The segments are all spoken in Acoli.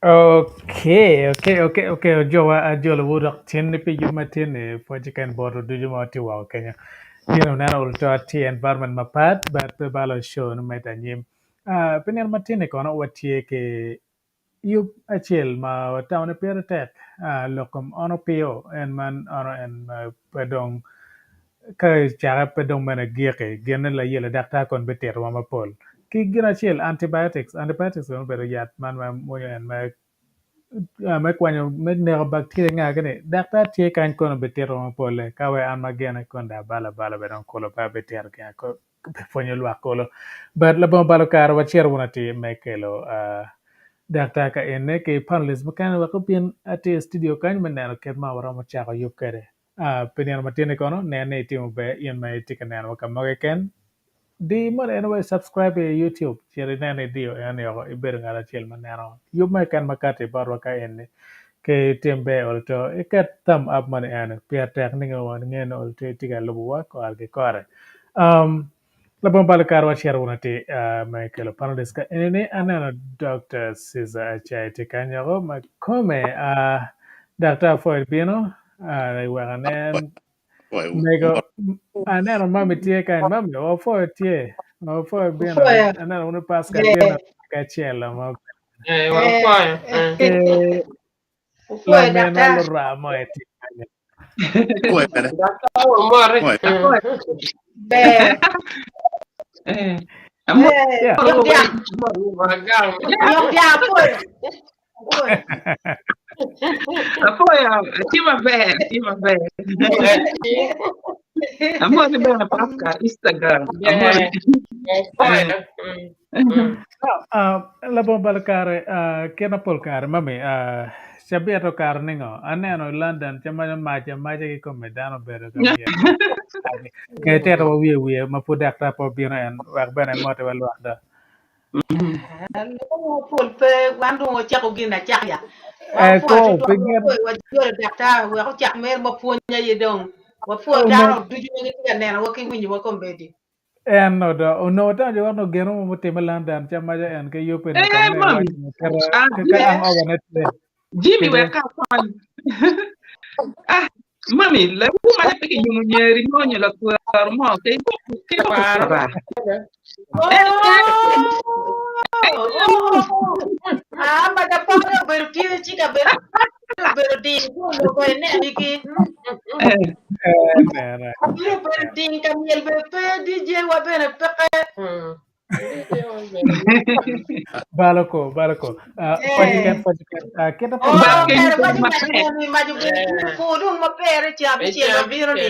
Okay, okay, okay, okay, ojowa ajolowu dok cen ni pi yub matin ni pwoc keken bot ducu ma watye woko kenyo. Tyen wuneno ol to atye i environment mapat but pe balo show ni medde anyim. Ah, pi nino matin ni kono watye ki Yub acel ma watamo ni pire tek lok kom ono piyo en man ono en pe dong ka icake pe dong meno igiki gin ni layela daktar kono bitito wa mapol. Ki gin acel antibiotics, antibiotics bene obedo yat man ma mwonyo en me me kwanyo me neko bacteria nga gini daktar tye kany kono bitito wa mapole ka wek an ma gene kono dong abalo abala bene dong kulu pe abitito gin pe pwonyo lwak kulu. But labongo balo kare wacito wunu atir me kelo daktar ka ene ki panelist mukene wek gubin atir i studio kany me neno kit ma waromo cako yub kwede. Pi nino matin-ni kono, nen ni itimo ber in ma itye ka nenowa ka mo keken. Di mono en wa i subscribe i YouTube cit inen idiyo eno ni oko ibedo ngat acel ma neno yub mo keken ma kati botwa ka eni ki tim ber olo to iket thumb up moni eno pire tek ni wange ni olo to itye ka lubowa kore ki kore. Um, labongo balo kare wacito wunu atir uh, me kelo panelist ka eni ni aneno Dr. Caesar Achai tye kany oko ma kome uh, Dr. Floyd bino uh, wek anen mego aneno mami tye kany mami wafoyo tye wafoyo bino Wafoyo. aneno wunu Pascal Eh. bino kacel ma Eh, wafoyo. Eh. eh, Wafoyo laminwa daktar. lura mo tye kany Pwoyo bene. Daktar wamore. Pwoyo. Eh. Ber. Eh, Eh, Yeah. Yok dyang. Wagang. Yok dyang apoyo. Apoyo. Apoyo, atye maber, atye maber. Amoti bene Pascal, Instagram. Amoti. Wafoyo. Mm. Mm. Uh, labongo balo kare uh, kit ma pol kare mami uh, cabit okato ningo aneno i London ca maco mac amaca ki kome dano obedo ka myel ke itito wa wiye wiye ma pud daktar pe obino en wek bene emote wa lwak do Loko pol pe wan dong wacako gin acak ya. Eh, Wapwoyo ko, tutwal, pe gin- wapwoyo wajolo daktar wek ocak mere ma pwony aye dong. Wapwoyo Oh, dano ducu ma gitye ka nenowa ki winyowa kombeddi. En odo onongo tamo jo onongo geno mo mutimme London ca maca en ke yubbe ni Eh, kong ne mami. iwaco ni kite Ah, ka ang over ne tye. Jimmy Kede. wek ka akony. Ah, mami, lawu ma pe kinyumo nyeri mo nyo lakwaro mo, ke ke Kwaro. ba. Oh! Oh! Ah, ma da pore obedo tye ci kabedo obedo ding ci onongo bene ineni ki. Eh, Eh, nene. Kabedo obedo ding ka myel bene pe DJ wa bene peke. Mm. Balo ko, balo ko. Ah, Eh. pwaci ken, pwaci ken. Ah, kita Oh, Bal kenyo kare dong maco maber. maco ni maco bedo Eh. ku dong maber i ca abicel ma bino ni.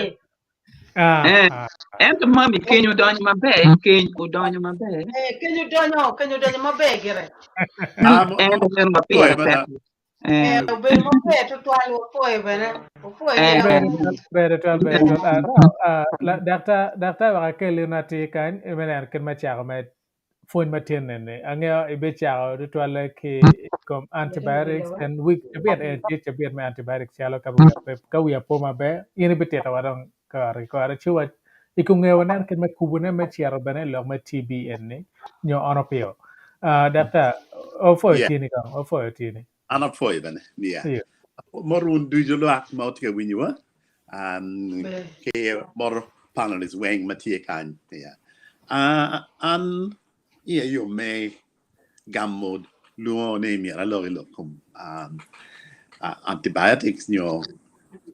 Ah, Eh, ah. ento mami keny odonyo maber, keny odonyo maber. Eh, kenyo donyo, kenyo donyo maber gire. Ah, mo- Ento meno ma pire pwoyo bene. tek. Eh, Eh, obedo maber tutwal wapwoyo bene. Wapwoyo eh, gin Ber awo. ber twal, ber twal. Ah, no, ah, la- daktar, daktar wek akel in atir kany, me neno kit me cako me pwony matin nene. Angeyo ibicako tutwalle ki i kom antibiotics and week cabit en tye cabit me antibiotics calo ka wiya pe ka wiya po maber in ibitito wa dong kore ki kore ci wa i kom ngeyo wanen kit me kubune me cito bene i lok me TB eni nyo ono piyo. Uh, daktar opwoyo Yeah. tini kong opwoyo tini. An apwoyo bene. Yeah. Iyo. Mot wun ducu lwak ma wutye ka winyowa um, Ber. ki mot panelist weng ma tye kany. Yeah. Uh, an iya yom me gamo lwongo ni myero alok i lok kom um, uh, antibiotics nyo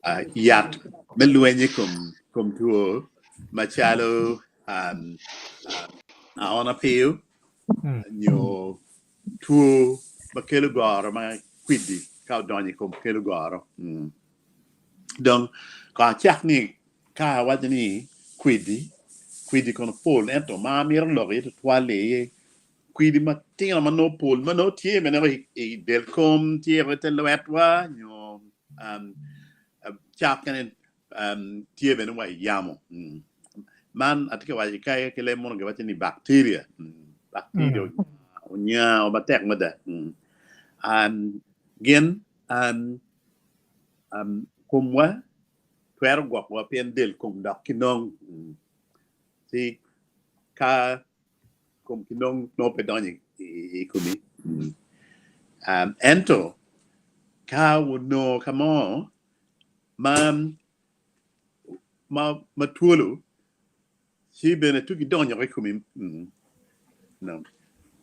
uh, yat me lweny i kom, kom two macalo um, uh, aona piyo Mm. nyo two ma kelo goro ma kwidi ka odonyo i kom kelo goro. Mm. Dong kong acak ni ka awaco ni kwidi, kwidi kono pol ento ma amito lok iye tutwal-li aye Kwidi matino ma nongo pol ma nongo tye bene i del kom, tye i te lwetwa nyo cak kene tye bene wa i yamo. Man atye ka waco kai ki leb munu giwaco ni bacteria, bacteria onyango matek mada. Gin komwa twero gwokowa pien del kom dok ki nong ci ka kom ki nong nongo pe donyo i komi. Ento ka onongo ka mo ma ma twolo ci bene tugi donyo i komi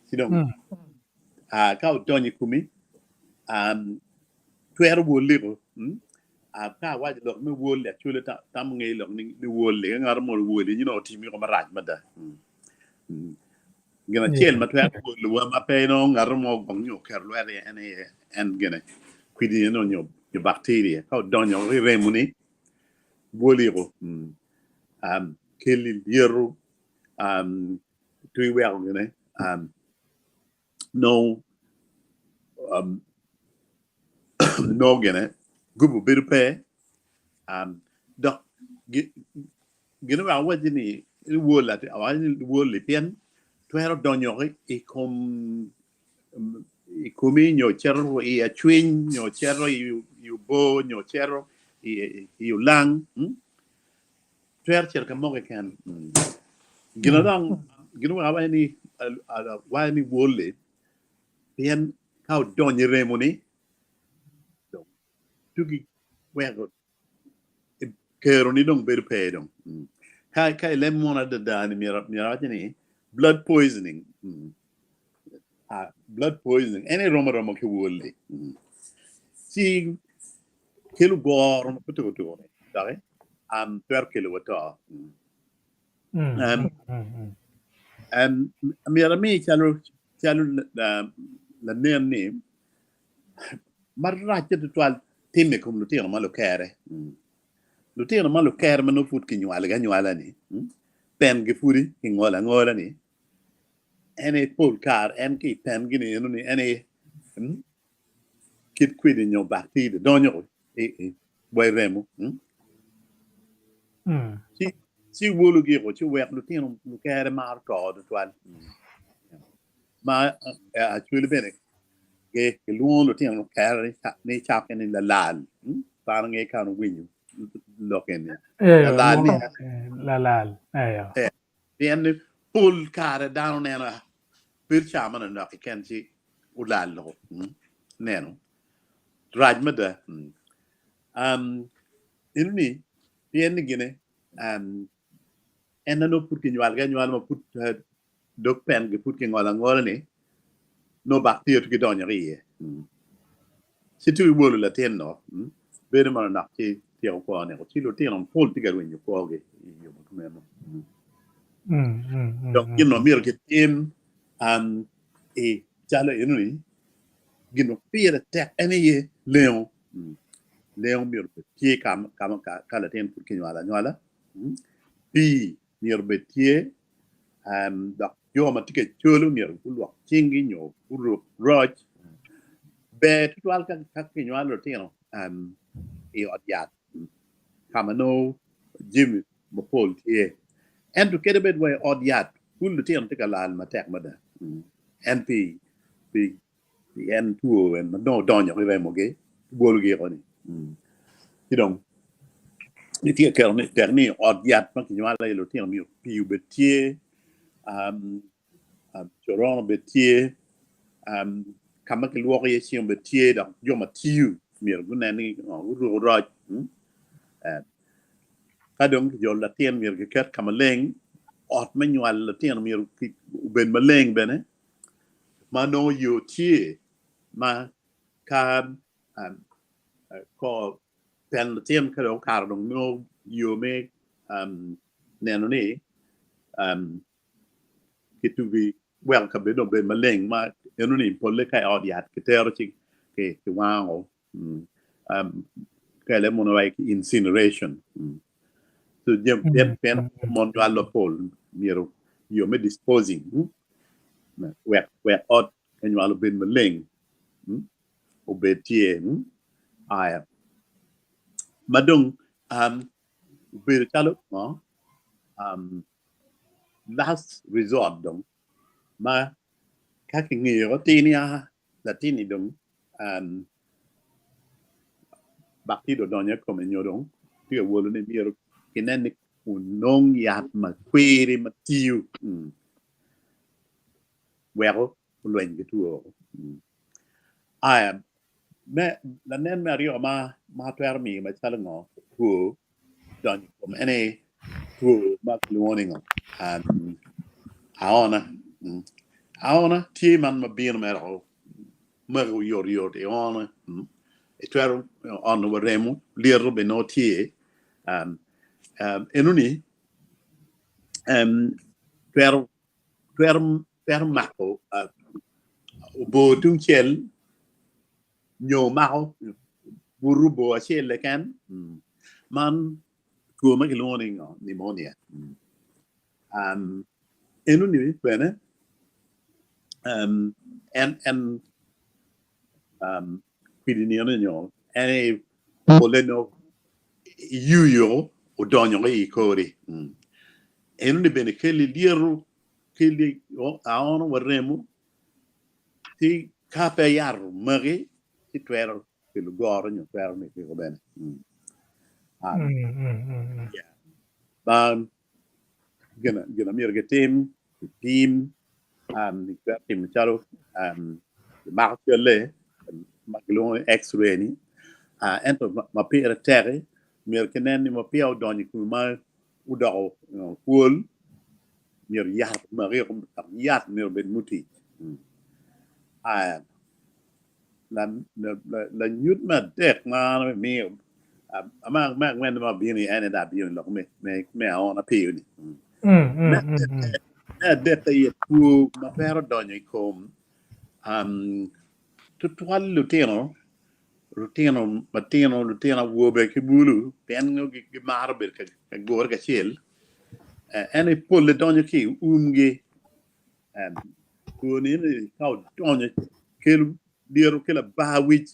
ci dong ka odonyo i komi twero woliko. Ka awaco lok me wol actually tam nge lok ni wol ka ngat mo owoli nyo otimi ko marac mada. Gin acel ma twero wolowa ma pe nongo ngat mo ogong nyo oketo lwete iye en aye en gine kwidi eno nyo bacteria ka odonyo i remo ni woliko keli lyeto twi weko gine nongo nongo gine gubu bedo pe dok gin oweko awacci ni wol awaco ni wol-li pien twero donyo i kom i komi nyo cito i acwiny nyo cito i oboo nyo cito i olang twero cito ka mo keken. Gin ma dong gin oweko awaco ni awaco ni wol-li pien ka odonyo i remo-ni dong tugi weko keroni dong bedo pe dong. Ka ka i leb munu adada ni myero myero awac ni blood poisoning blood poisoning en aye rom aroma ki wol-li ci kelo goro ma pe tuko tuko ni doki twero kelo wa to. Myero ami calo calo lanen ni maracce tutwal timme i kom lutino ma lukere. Lutino ma lukere ma nongo pud kinywalogi anywala-ni, pengi pudi kingolo angola-ni, en aye pol kare en ki i pengi-ni eno-ni en aye kit kwidi nyo bakteria donyo wa i remo. Ci wologi ci wek lutino lukere maro to tutwal. Ma actually bene kilwongo lutino lukere ni cakke ni lalal pe an angeyo ka an owinyo lok eni lalal ni lalal eyo pien ni pol kare dano neno bedo ca manonok keken ci olal loko neno rac mada eno ni pien ni gine en na nongo pud kinywalogi anywala ma pud dog pengi pud kingolo angola ni nongo bakteria tye gidonyo ki iye ci tung iwolo latin no bedo manok ci tyeko kwone ci lutino mapol tye ka rwenyo kwogi i yo ma kumeno. Dok gin ma myero gitim i calo enoni gin ma pire tek en aye lengo. Lengo myero obed tye ka latin pud kinywalo anywala, pii myero obed tye, dok jo ma tye ka colo myero gulwok cinggi nyo guruk roc. Ber tutwal ka kinywalo lutino i ot yat ka ma nongo jami mapol tye. Ento kadi bed wa i ot yat, pud lutino tye ka lal matek mada. En pi en two en ma dong odonyo ki remogi gologi oko ni. Ci dong gitye ka keto ni tek ni ot yat ma kinywalo iye lutino myero pii obed tye, coron obed tye, ka ma kilwoko iye cing obed tye dok jo ma tiyo myero gunen ni guruko roc. Ka dong kijolo latin myero kiket ka maleng, ot me nywalo latin myero obed maleng bene. Ma nongo yo tye ma ka kor pen latin ka dong okato dong nongo yo me neno ni kitugi weko kabedo dong obed maleng ma eno ni polle ka i ot yat kitero ci kiwango kele mono like incineration so jami pien mon nywal mapol myero yo me disposing. Wek wek ot ka nywal obed maleng, obed tye. Aya. Ma dong obedo calo ngo? Last resort dong ma ka kingeyo atir ni aa latin-ni dong bacteria odonyo i kome nyo dong tye ka wolo ni myero kinen ni onong yat ma kwiri ma tiyo weko olweny ki two. Aya me lanen me aryo ma ma atwero miyo macalo ngo two donyo i kom en aye two ma kilwongo ni ngo aona. Aona tye man ma bino mere woko mako oyotoyot i ona itwero ono wa remo lyeto bene nongo tye enoni twero twero mako obor tungcel nyo mako buto bor acel keken man two ma kilwongo ni ngo pneumonia enoni bene en en kwidi ni eno nyo en aye pole nongo iyuyo odonyo i kori enoni bene keli lyeto keli aono wa remo ci ka pe yat omaki ci twero kelo goro nyo twero neko bene. Gin ma myero gitim gipim gitwero timo calo gimako calle ma kilwongo ni X-ray ni ento ma pire tek-ki myero kinen ni ma peya odonyo i komi ma odoko twol myero yat omaki dok yat myero obed mutic. Lanyut me adek ma an abimiyo me angwen ma abino iye en aye dong abino i lok me aona piyo-ni. Me adek aye two ma twero donyo i kom tutwal lutino, lutino matino, lutino awobe ki bulu pien nongo gimaro bedo ka gure kacel en aye polle donyo ki i umgi. Two ni ka odonyo kelo lyeto kelo abar wic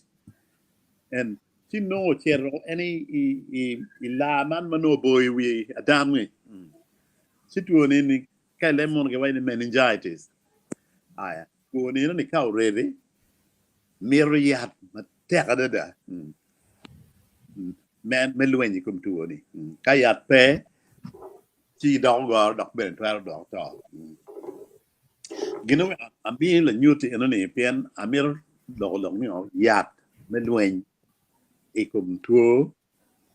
en ci nongo ocito en i laa man ma nongo oboyo wi adam-mi ci two ni ka i leb munu giwaco ni meningitis aya two ni eno-ni ka oredi mito yat matek adada me lweny i kom two ni ka yat pe ci doko goro dok bene twero dok to. Gin oweko amiyo lanyut eno-ni pien amito loko lok ni yat me lweny i kom two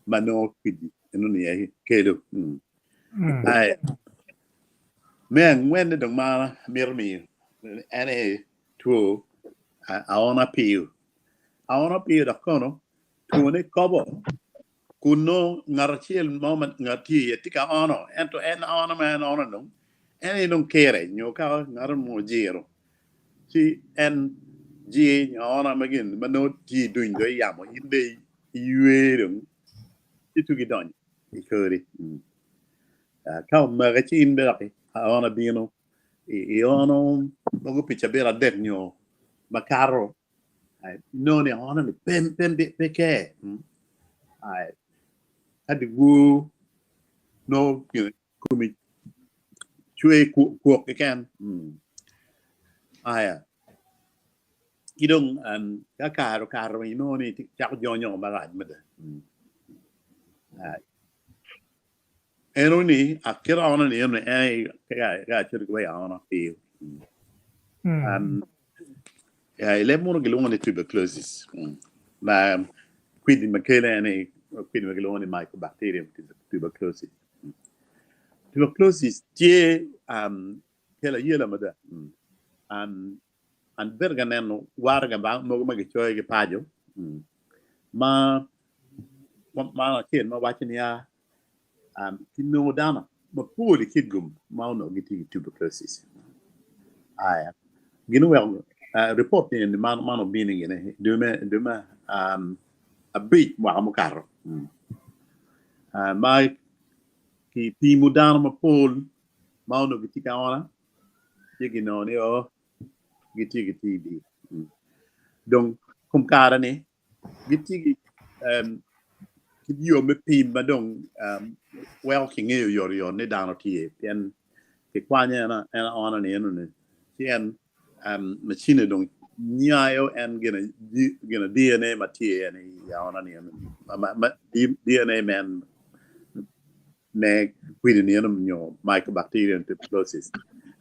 ma nongo kwidi eno-ni aye kelo. Me angwenne dong ma amito miyo en aye two aona piyo. Aona piyo dok kono twone kobo kun nongo ngat acel mo ma ngat tye iye tye ka ono, ento en ono ma en ono dong en aye dong kire nyo ka ngat mo ojiro ci en jir nyo aona ma gin ma nongo tye i duny dong iyamo in dong iywe dong ci tugi donyo i kori. Ka omaki ci in bene dok aona bino iono mogo pi cabit adek nyo makato Inongo ni aona ni pe pe pe ker ka dyewor nongo komi cwer kwok keken aya ki dong ka kare okato inongo ni cako jonyo marac mada eno ni kit aona ni eno en aye ka acito ki wa i aona piyo. I leb munu gilwongo ni tuberculosis ma kwidi ma kele en aye kwidi ma gilwongo ni mycobacterium tuberculosis. Tuberculosis tye kelo ayela mada. An abedo ka neno waraga mogo ma gicoyo ki paco ma acel ma waco niya kinongo dano mapol i Kitgum ma onongo gitye ki tuberculosis. Aya, gin oweko ripot ni eni man man obino gine dwe me dwe me abic mwaka mukato ma kipimo dano mapol ma onongo gitye ka ona ci ginongo ni o. gitye ki TB. Dong kom kare ni gitye ki kit yo me pim ma dong weko kingeyo oyotoyot ni dano tye pien kikwanyo en aona ni enoni ci en macine dong nyayo en gin DNA ma tye en i aona ni enoni DNA me en me kwidi ni eno nyo mycobacterium tuberculosis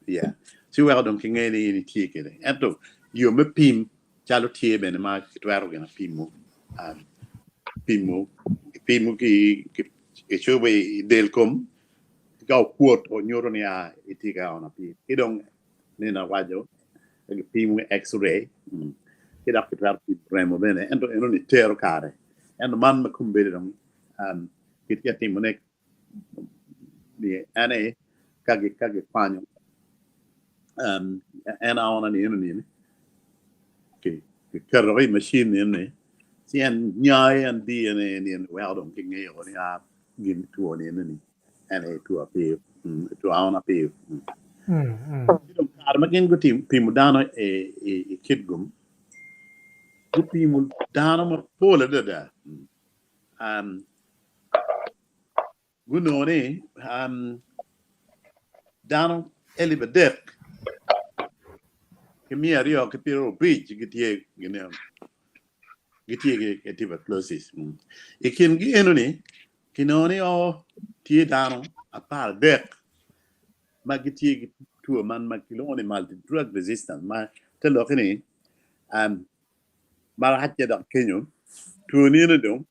yeah ci weko dong kingeyo ni in itye kwede ento yo me pim calo tye bene ma kitwero gina pimo pimo pimo ki kicubo i del kom ka okwot onyuto ni a itye ka ono pii ki dong nino awaco kipimo x-ray ki dok kitwero pimo remo bene ento enoni tero kare ento man ma kombeddi dong kitye ka timone ni en aye ka gikwanyo en aona ni eno ni kiketo i macin ni eni ci en nyayo en DNA ni eni weko dong kingeyo ni a gin two ni eni en aye two apiyo two aona apiyo. Ci dong kare ma gin gutimo dano i Kitgum gupimo dano mapol adada. Gunongo ni dano elip 3250 gitye gitye ki tuberculosis. I kingi enoni kinongo ni o tye dano 13 ma gitye ki two man ma kilwongo ni multi drug resistant ma te lokke ni maracce dok kenyo two nino dong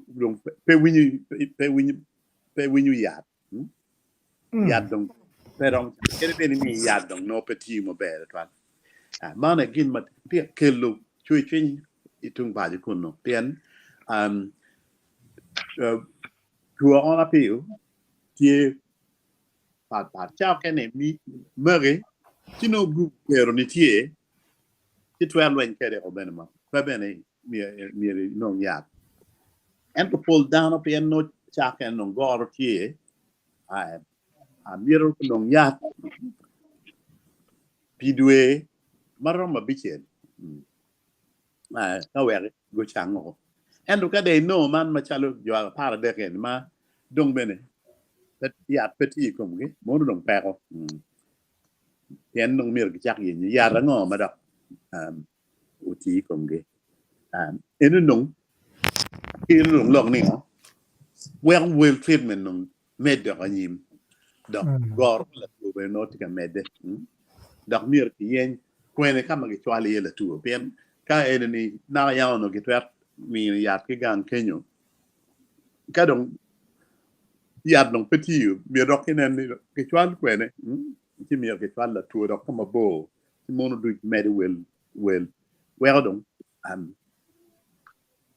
dong pe winyo pe winyo pe winyo yat yat dong pe dong kadi bed ni yat dong nongo pe tiyo maber tutwal man aye gin ma tye ka kelo cwercwiny i tung paco kunu pien two aona piyo tye patpat cawa mukene magi ci nongo gurup kero ni tye ci twero lweny kwede o bene ma pe bene myero inong yat. Ento pol dano pien nongo cakke nongo goro tye myero onong yat pi dwe maromo abicel ka wek gucang woko. Ento ka dong inongo man macalo jo 13 eni ma dong bene yat pe tye i komgi mono dong peko pien dong myero gicak yenyo yat ango ma dok oti i komgi. Eno dong kelo dong lok ni weko wel treatment dong medde oko anyim dok goro pa latwo bene nongo tye ka medde dok myero kiyeny kwene ka ma gicwalo iye latwo pien ka eni ni naka yam onongo gitwero miyo yat ki gang kenyo ka dong yat dong pe tiyo myero dok kinen ni kicwal kwene ci myero kicwal latwo dok ka mabor ci mono duc medo wel wel weko dong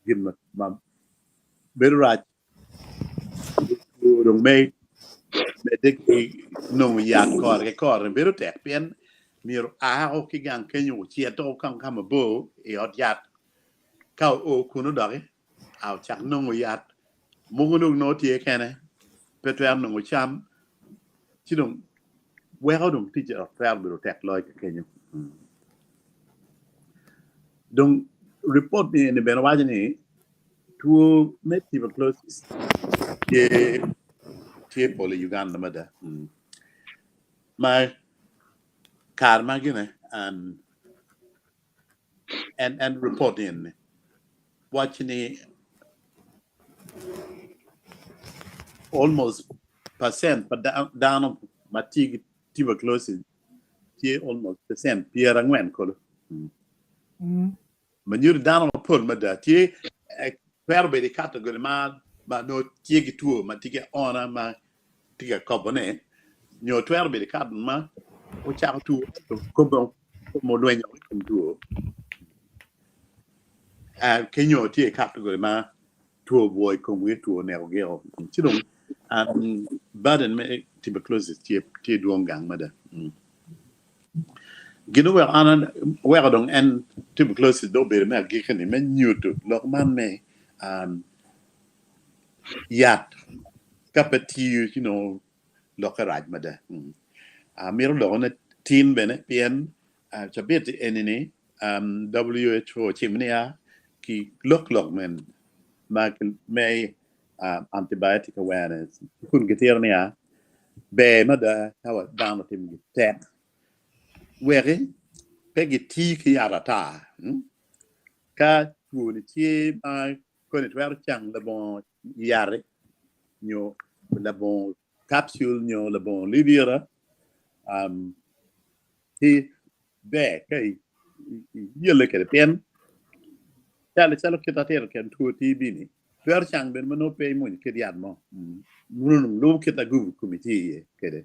gin ma bedo rac Two dong me medde ki nongo yat kore ki kore bedo tek pien myero ao ki gang kenyo ocito ka mabor i ot yat ka oo kunu doki ocak nongo yat mogo dong nongo tye kene pe twero nongo cam ci dong weko dong tic dok twero bedo tek loyo ki kenyo. Dong ripot ni eni bene waco ni Two me tuberculosis tye tye pol i Uganda mada ma kare ma gine en en report ni eni waco ni almost percent pa dano ma tye ki tuberculosis tye almost percent 40 kulu. Ma nyuto dano mapol mada tye twero bedo i category ma ma nongo tye ki two ma tye ki aona ma tye ka kobone nyo twero bedo i category ma ocako two ento kome olwenyo i kom two ki nyo tye i category ma two obwo i komgi two onekogi o ci dong burden me tuberculosis tye dwong gang mada. Gin oweko an oweko dong en tuberculosis dong obedo me agikki-ni me nyuto lok man me yat ka pe tiyo ci nongo lokke rac mada. Amito loko ne Tin bene pien cabit eni-ni WHO ocimo niya ki lok lok men ma me antibiotic awareness kun gitito niya ber mada ka dano otimo gin tek weki pe giti ki yat ata ka twoni tye ma koni twero cang labongo yat-ti nyo labongo capsule nyo labongo libira ci ber ka iyelle kwede pien calo calo kit atito kwede two TB ni twero cang bene ma nongo pe imwonyo kit yat mo nongo dong lubo kit ma gubu komi tye iye kwede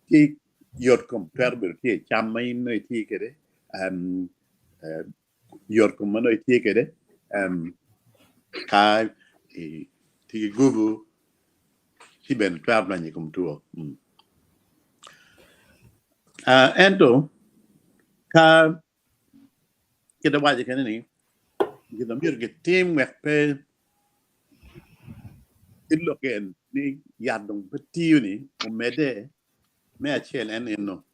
ci yot kom twero bedo tye i cam ma in nongo itye kwede yot kom ma nongo itye kwede ka itye ki gubu ci bene twero donyo i kom two. Ento ka kit awaco kene ni gin ma myero gitim wek pe gilok en ni yat dong pe tiyo ni omedde Me acel en eno,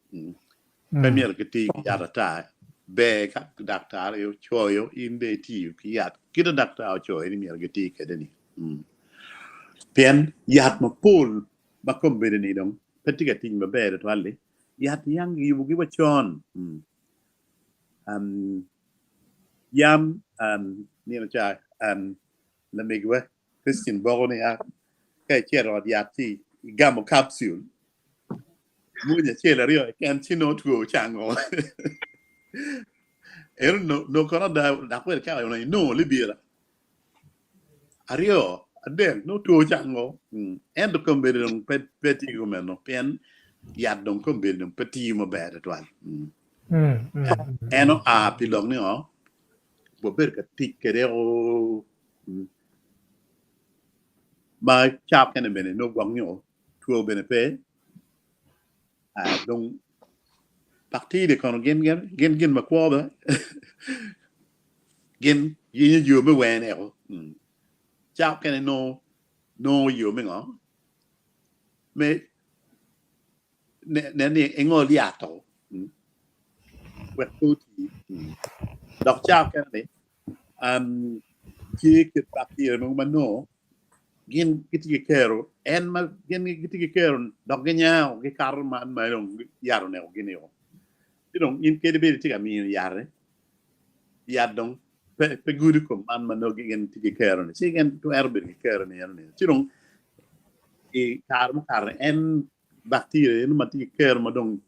pe myero kiti ki yat ata. Ber ka daktar aye ocoyo, in dong itiyo ki yat kit ma daktar ocoyo ni myero giti kwede-ni. Pien yat mapol ma kombeddi-ni dong pe tye ka tic maber tutwal-li, yat yang kiyubogi wa con. Yam nino ca lamegiwa Christine boko niya, Ka icito i ot yat ci igamo capsule mwony acel aryo keken ci nongo two ocango. Ento nongo kono ada dok bene ka onongo inongo libira aryo adek nongo two ocango. Ento kombeddi dong pe tye kumeno pien yat dong kombeddi dong pe tiyo maber tutwal. En oa pi lok ni o wabedo ka tic kwede o Ma ca kene bene nongo gwok nyo two bene pe dong bacteria kono gin gin gin ma kwo bene gin yenyo yo me wene o ca kene nongo nongo yo me ngo me nen ni engol yat o wek pe oti dok ca kene ni Tye kit bacteria mogo ma nongo gin gitye ki kero en ma gin gitye ki kero dok ginyango gikato man ma dong yat oneko gin o. Ci dong in kadi bed itye ka miyo yat-ti, yat dong pe gudo i kom man ma nongo gin tye ki kero-ni ci gin twero bedo ki kero ni eno-ni. Ci dong i kare mukato-ni en bacteria eno ma tye ki kero ma dong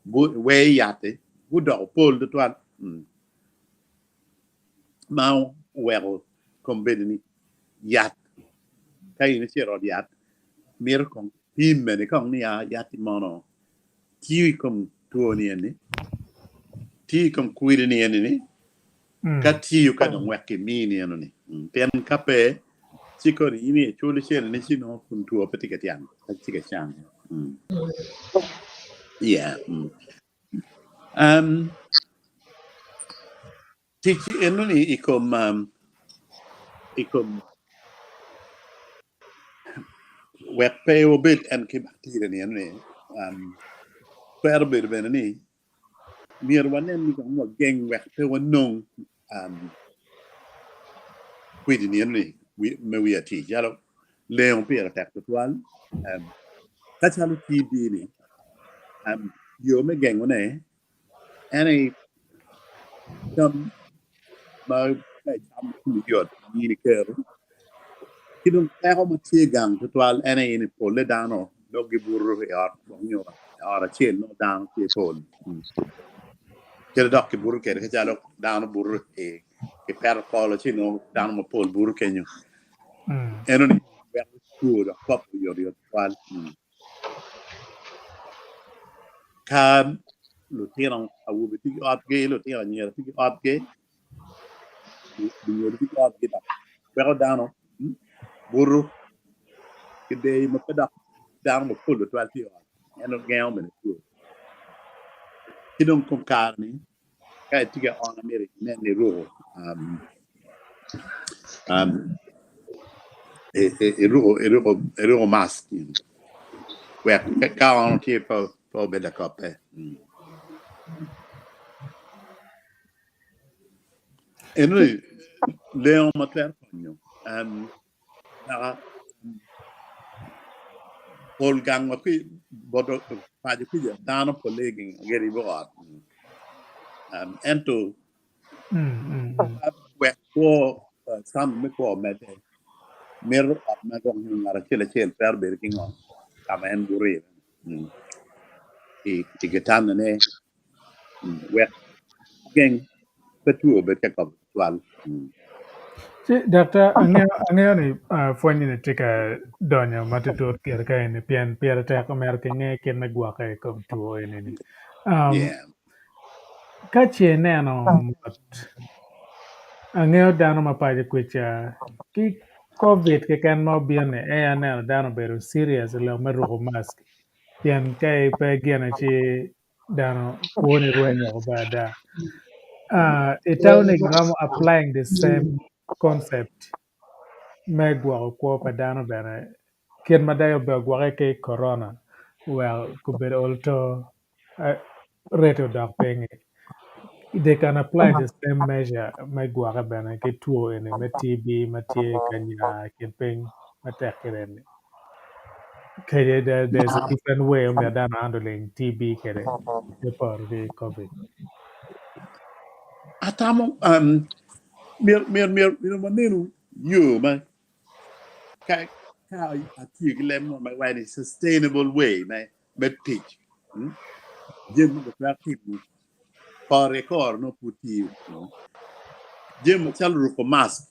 weyo yat-ti gudoko pol tutwal. Ma oweko kombeddi ni yat ka in icito i ot yat mito kong pim bene kong ni ya yat-ti mono tiyo i kom two ni eni tiyo i kom kwidi ni eni ni ka tiyo ka dong wek kimini eno ni pien ka pe ci koni in iculo cente ni ci nongo kun two pe tye ka tyang pe tye ka cang. Yeah. Tic enoni i kom i kom wek pe wabed en ki bacteria ni enoni twero bedo bene ni myero wanen ni kong wageng wek pe wanong kwidi ni enoni me wi atir calo lengo pire tek tutwal ka calo TB ni yo me gengone en aye cam ma ka icamo komi yot mini kero ki dong peko ma tye gang tutwal en aye ni polle dano dok gibuto i ot nyo i ot acel nongo dano tye pol kadi dok kibuto kwede kacalo dano buto i peto kolo ci nongo dano mapol buto kenyo Enoni weko two dok kop oyotoyot tutwal. Ka lutino awobe tye ki otgi, lutino anyira tye ki otgi, lunyodo tye ki otgi dok weko dano buto ki deyo ma pe dok dano mapol tutwal tye i ot ento gengo bene two. Ki dong kom kare-ni Ka itye ka ono myero inen ni iruko iruko mask wek ka ono tye pa Pe obedo lakoppe. Eno-ni lengo ma twero konyo kaka pol gang wa bot paco kuca dano polle giribo ot ento wek kwo cam me kwo omedde mito ot ma gwok nyo ngat acel acel twero bedo ki ngo ka ma en buto iye i kitandane wek ogeng pe two obed ka kobo tutwal. Ci daktar angeyo ni pwony ni tye ka donyo matutut kit ka eni pien pire tek omyero kinge kit me gwokke i kom two eni ni. Ka ce ineno mot angeyo dano ma paco kwica ki covid keken ma obino ni ee aneno dano obedo serious i lok me ruko mask pien ka pe gine ci dano kwoni rweny woko bene ada. Itamo ni giromo applying the same concept me gwoko kwo pa dano bene kit ma dong obedo gwokke ki korona wek obedo ol to rate odok piny-ngi they can apply the same measure me gwokke bene ki two eni me TB ma tye ka nya i kin piny matek kede-ni. Kede there's a different way omiyo dano handling TB kede me poro ki covid. Atamo myero myero myero wanenu yo ma ka ka atye ki leb mo ma iwaco ni sustainable way me me tic jami ma watwero timo kore ki kore nongo pud tiyo jami macalo ruko mask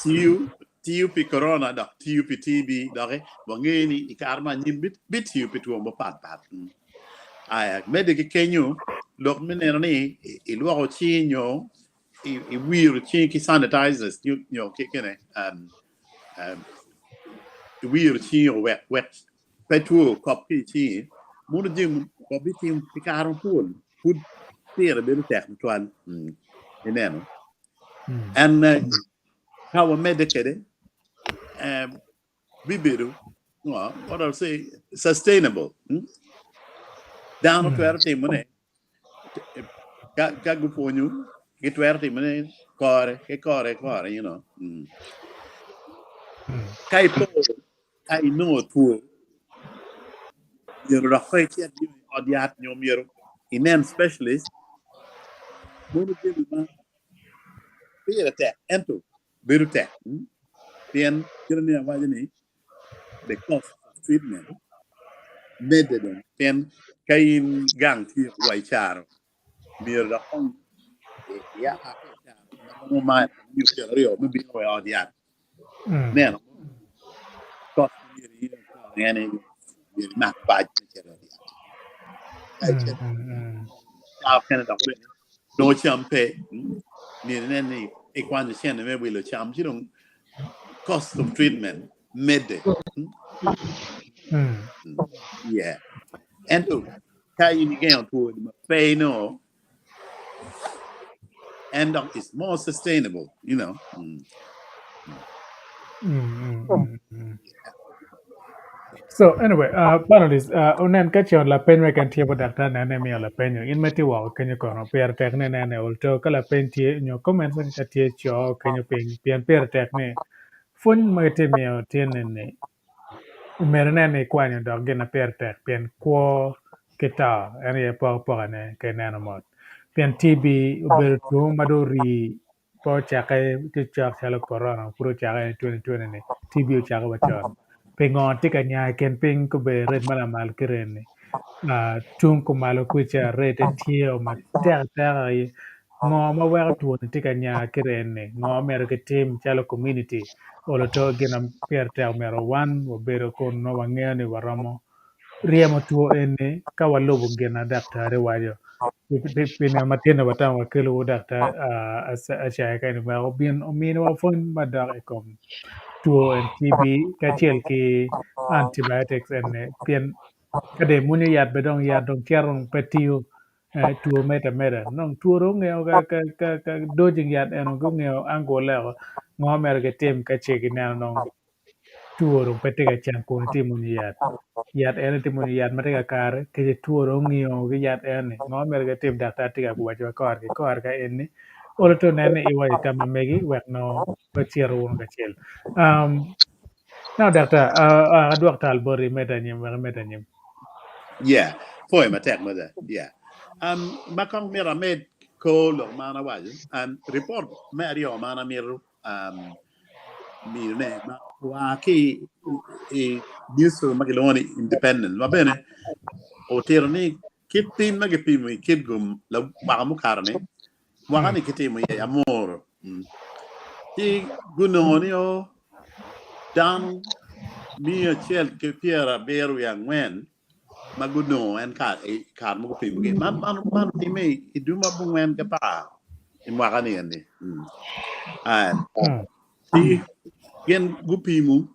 tiyo tiyo pi korona dok tiyo pi TB doki wangeyo ni i kare me anyim bitiyo pi two mapat pat. Aya medde ki kenyo lok me neno ni ilwoko cingi nyo iwiro cingi ki sanitizers nyo ki kine iwiro cingi wek wek pe two okop ki i cingi mono jami wabitimo pi kare mapol pud pire bedo tek tutwal ineno en ka wamedde kwede bibedo what I'll say sustainable dano twero timone ka gupwonyo gitwero timone kore ki kore kore you know ka ipo ka inongo two myero dok pe icit i ot yat nyo myero inen specialist mono jami ma pire tek ento bedo tek pien kite ni awaco ni the cost of treatment medde dong pien ka in gang tye wa i caro myero dok kong ia ki i caro ma romo mail nyo pyeraryo me bino wa i ot yat neno cost ma myero in ikwo en aye myero imak bac me cito i ot yat ka icito cawa mukene dok bene nongo cam pe myero inen ni ikwanyo cente me wilo cam ci dong cost of treatment medde. Yeah. Ento ka in igengo two ma pe inongo en dok is more sustainable, you know. So anyway, panelists, wunen ka ce lapeny mo keken tye bot daktar nen imiyo lapenyo. In ma itye woko kenyo kono pire tek ni inen ol to ka lapeny tye nyo comments ka tye co kenyo piny pien pire tek ni pwony ma gitye miyo tye nini myero inen ni ikwanyo dok gin ma pire tek pien kwo ki to en aye apokapoka-ne ka ineno mot pien TB obedo two ma dong orii Pe ocakke tye cok calo korona pud ocakke i 2020 ni TB ocakke wa con. Pingo tye ka nya i kin piny gubedo i ret ma lamal ki ret-ni? Tung kumalo kwica rette tye o matek ateka aye. Ngo ma weko two-ni tye ka nya ki ret-ni? Ngo ma myero kitim calo community? Olo to gin ma pire tek myero wan wabedo kun nongo wangeyo ni waromo ryemo two eni ka walubo gin ma daktari waco. Pi nino matin-ni watamo wakelowu daktar Acaya ka eni wek obin ominiwa pwony madok i kom two TB kacel ki antibiotics eni pien ka dong imwonyo yat bene dong yat dong cito dong pe tiyo two medde ameda dong two dong ongeyo ka dosing yat eno gungeyo angle-e ngo myero gitim ka ce gineno dong. Two dong pe tye ka cang kun itye mwonyo yat. Yat eni itye mwonyo yat ma tye kakare kece two dong ongiyo ki yat eni ngo ma myero gitim daktar tye ka waco wa kore ki kore ka eni olo to nen ni iwaco tam ma megi wek nongo wacito wunu kacel. Um, now daktar, uh, uh, adwok tal boti imed anyim wek imed anyim. Yeah, pwoyo matek mada. Yeah. Um, ma kong myero amed kor lok ma an awaco. Um, report me aryo ma an amito um, miyone ma oa ki i newspaper ma kilwongo ni Independent ma bene otito ni kit pim ma gipimo i Kitgum mwaka mukato-ni, mwaka-ni kitimo iye Amuru. Ci gunongo ni o dano 174 ma gunongo en i kare ma gupimogi. Man man otimme i dwe me abongwen ki apar i mwaka-ni eni. Ci gin gupimo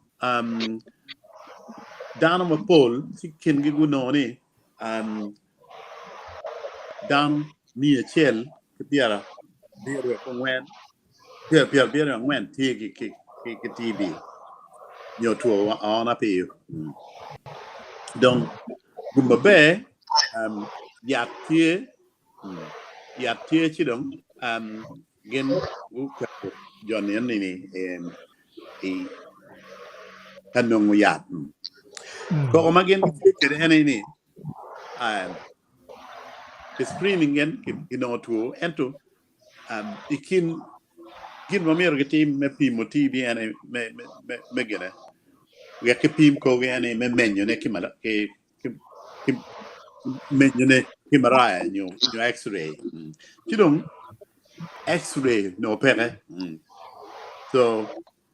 dano mapol ci kingi gunongo ni dano 174 74 tye ki TB nyo two aona piyo. Dong gum maber yat tye yat tye ci dong gin guketo jo ni eni i ka nongo yat. Koko ma gin gitye kwede ene ni ki screening gin kinongo two ento I kin gin ma myero gitim me pimo TB ene me gine wek kipim korgi ene me menyone ki menyone ki maraya nyo X-ray ci dong X-ray nongo peke so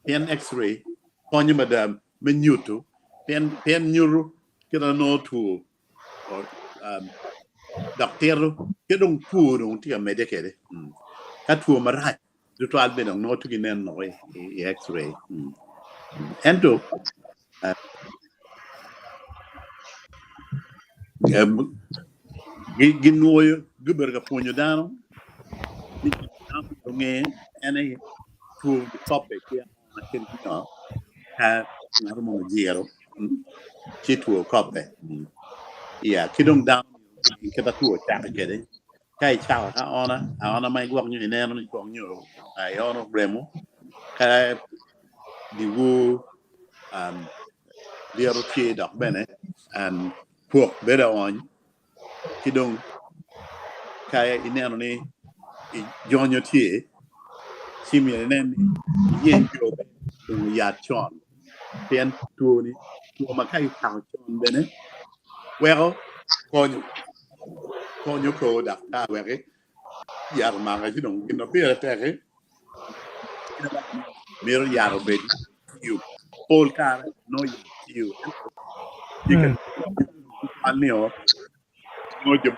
pien X-ray konyo mada me nyuto pien nyuto kit ma nongo two dok tito ki dong two dong tye ka medde kwede ka two marac tutwal bene dong nongo tye ki nen loko i x-ray ento ginwoyo gubedo ka pwonyo dano ni dano myero onge en aye two kope ki Ka ngat mo ojiro ci two kope iya ki dong dano kit ma two ocake kwede ka icako ka aona aona ma igwok nyo ineno ni kong nyo iono remo ka dyewor lyeto tye dok bene kwok bedo aony ki dong ka ineno ni jonyo tye, ci myero inen ni iyeny yo me nongo yat con pien two-ni two ma ka icako con bene weko konyo konyo kor daktar wek yat omake ci dong gin ma pire tek-ki mito yat obed tiyo pol kare nongo yat tiyo ento tye ka tutwal ni o nongo jo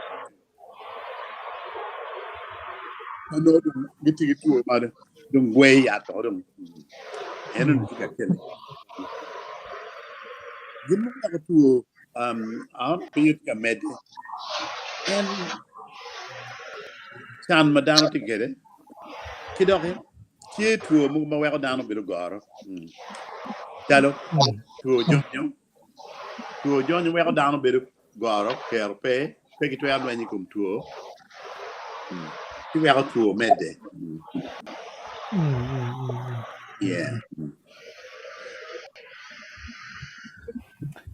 ma nongo dong gitye ki two ma dong gwe yat o dong en onongo tye ka kele gin ma weko two pinye tye ka medde en can ma dano tye kwede Ki doki, tye two mogo ma weko dano bedo goro, calo two jonyo. Two jonyo weko dano bedo goro, kero pe, pe gitwero lweny i kom two, ci weko two medde. Yeah.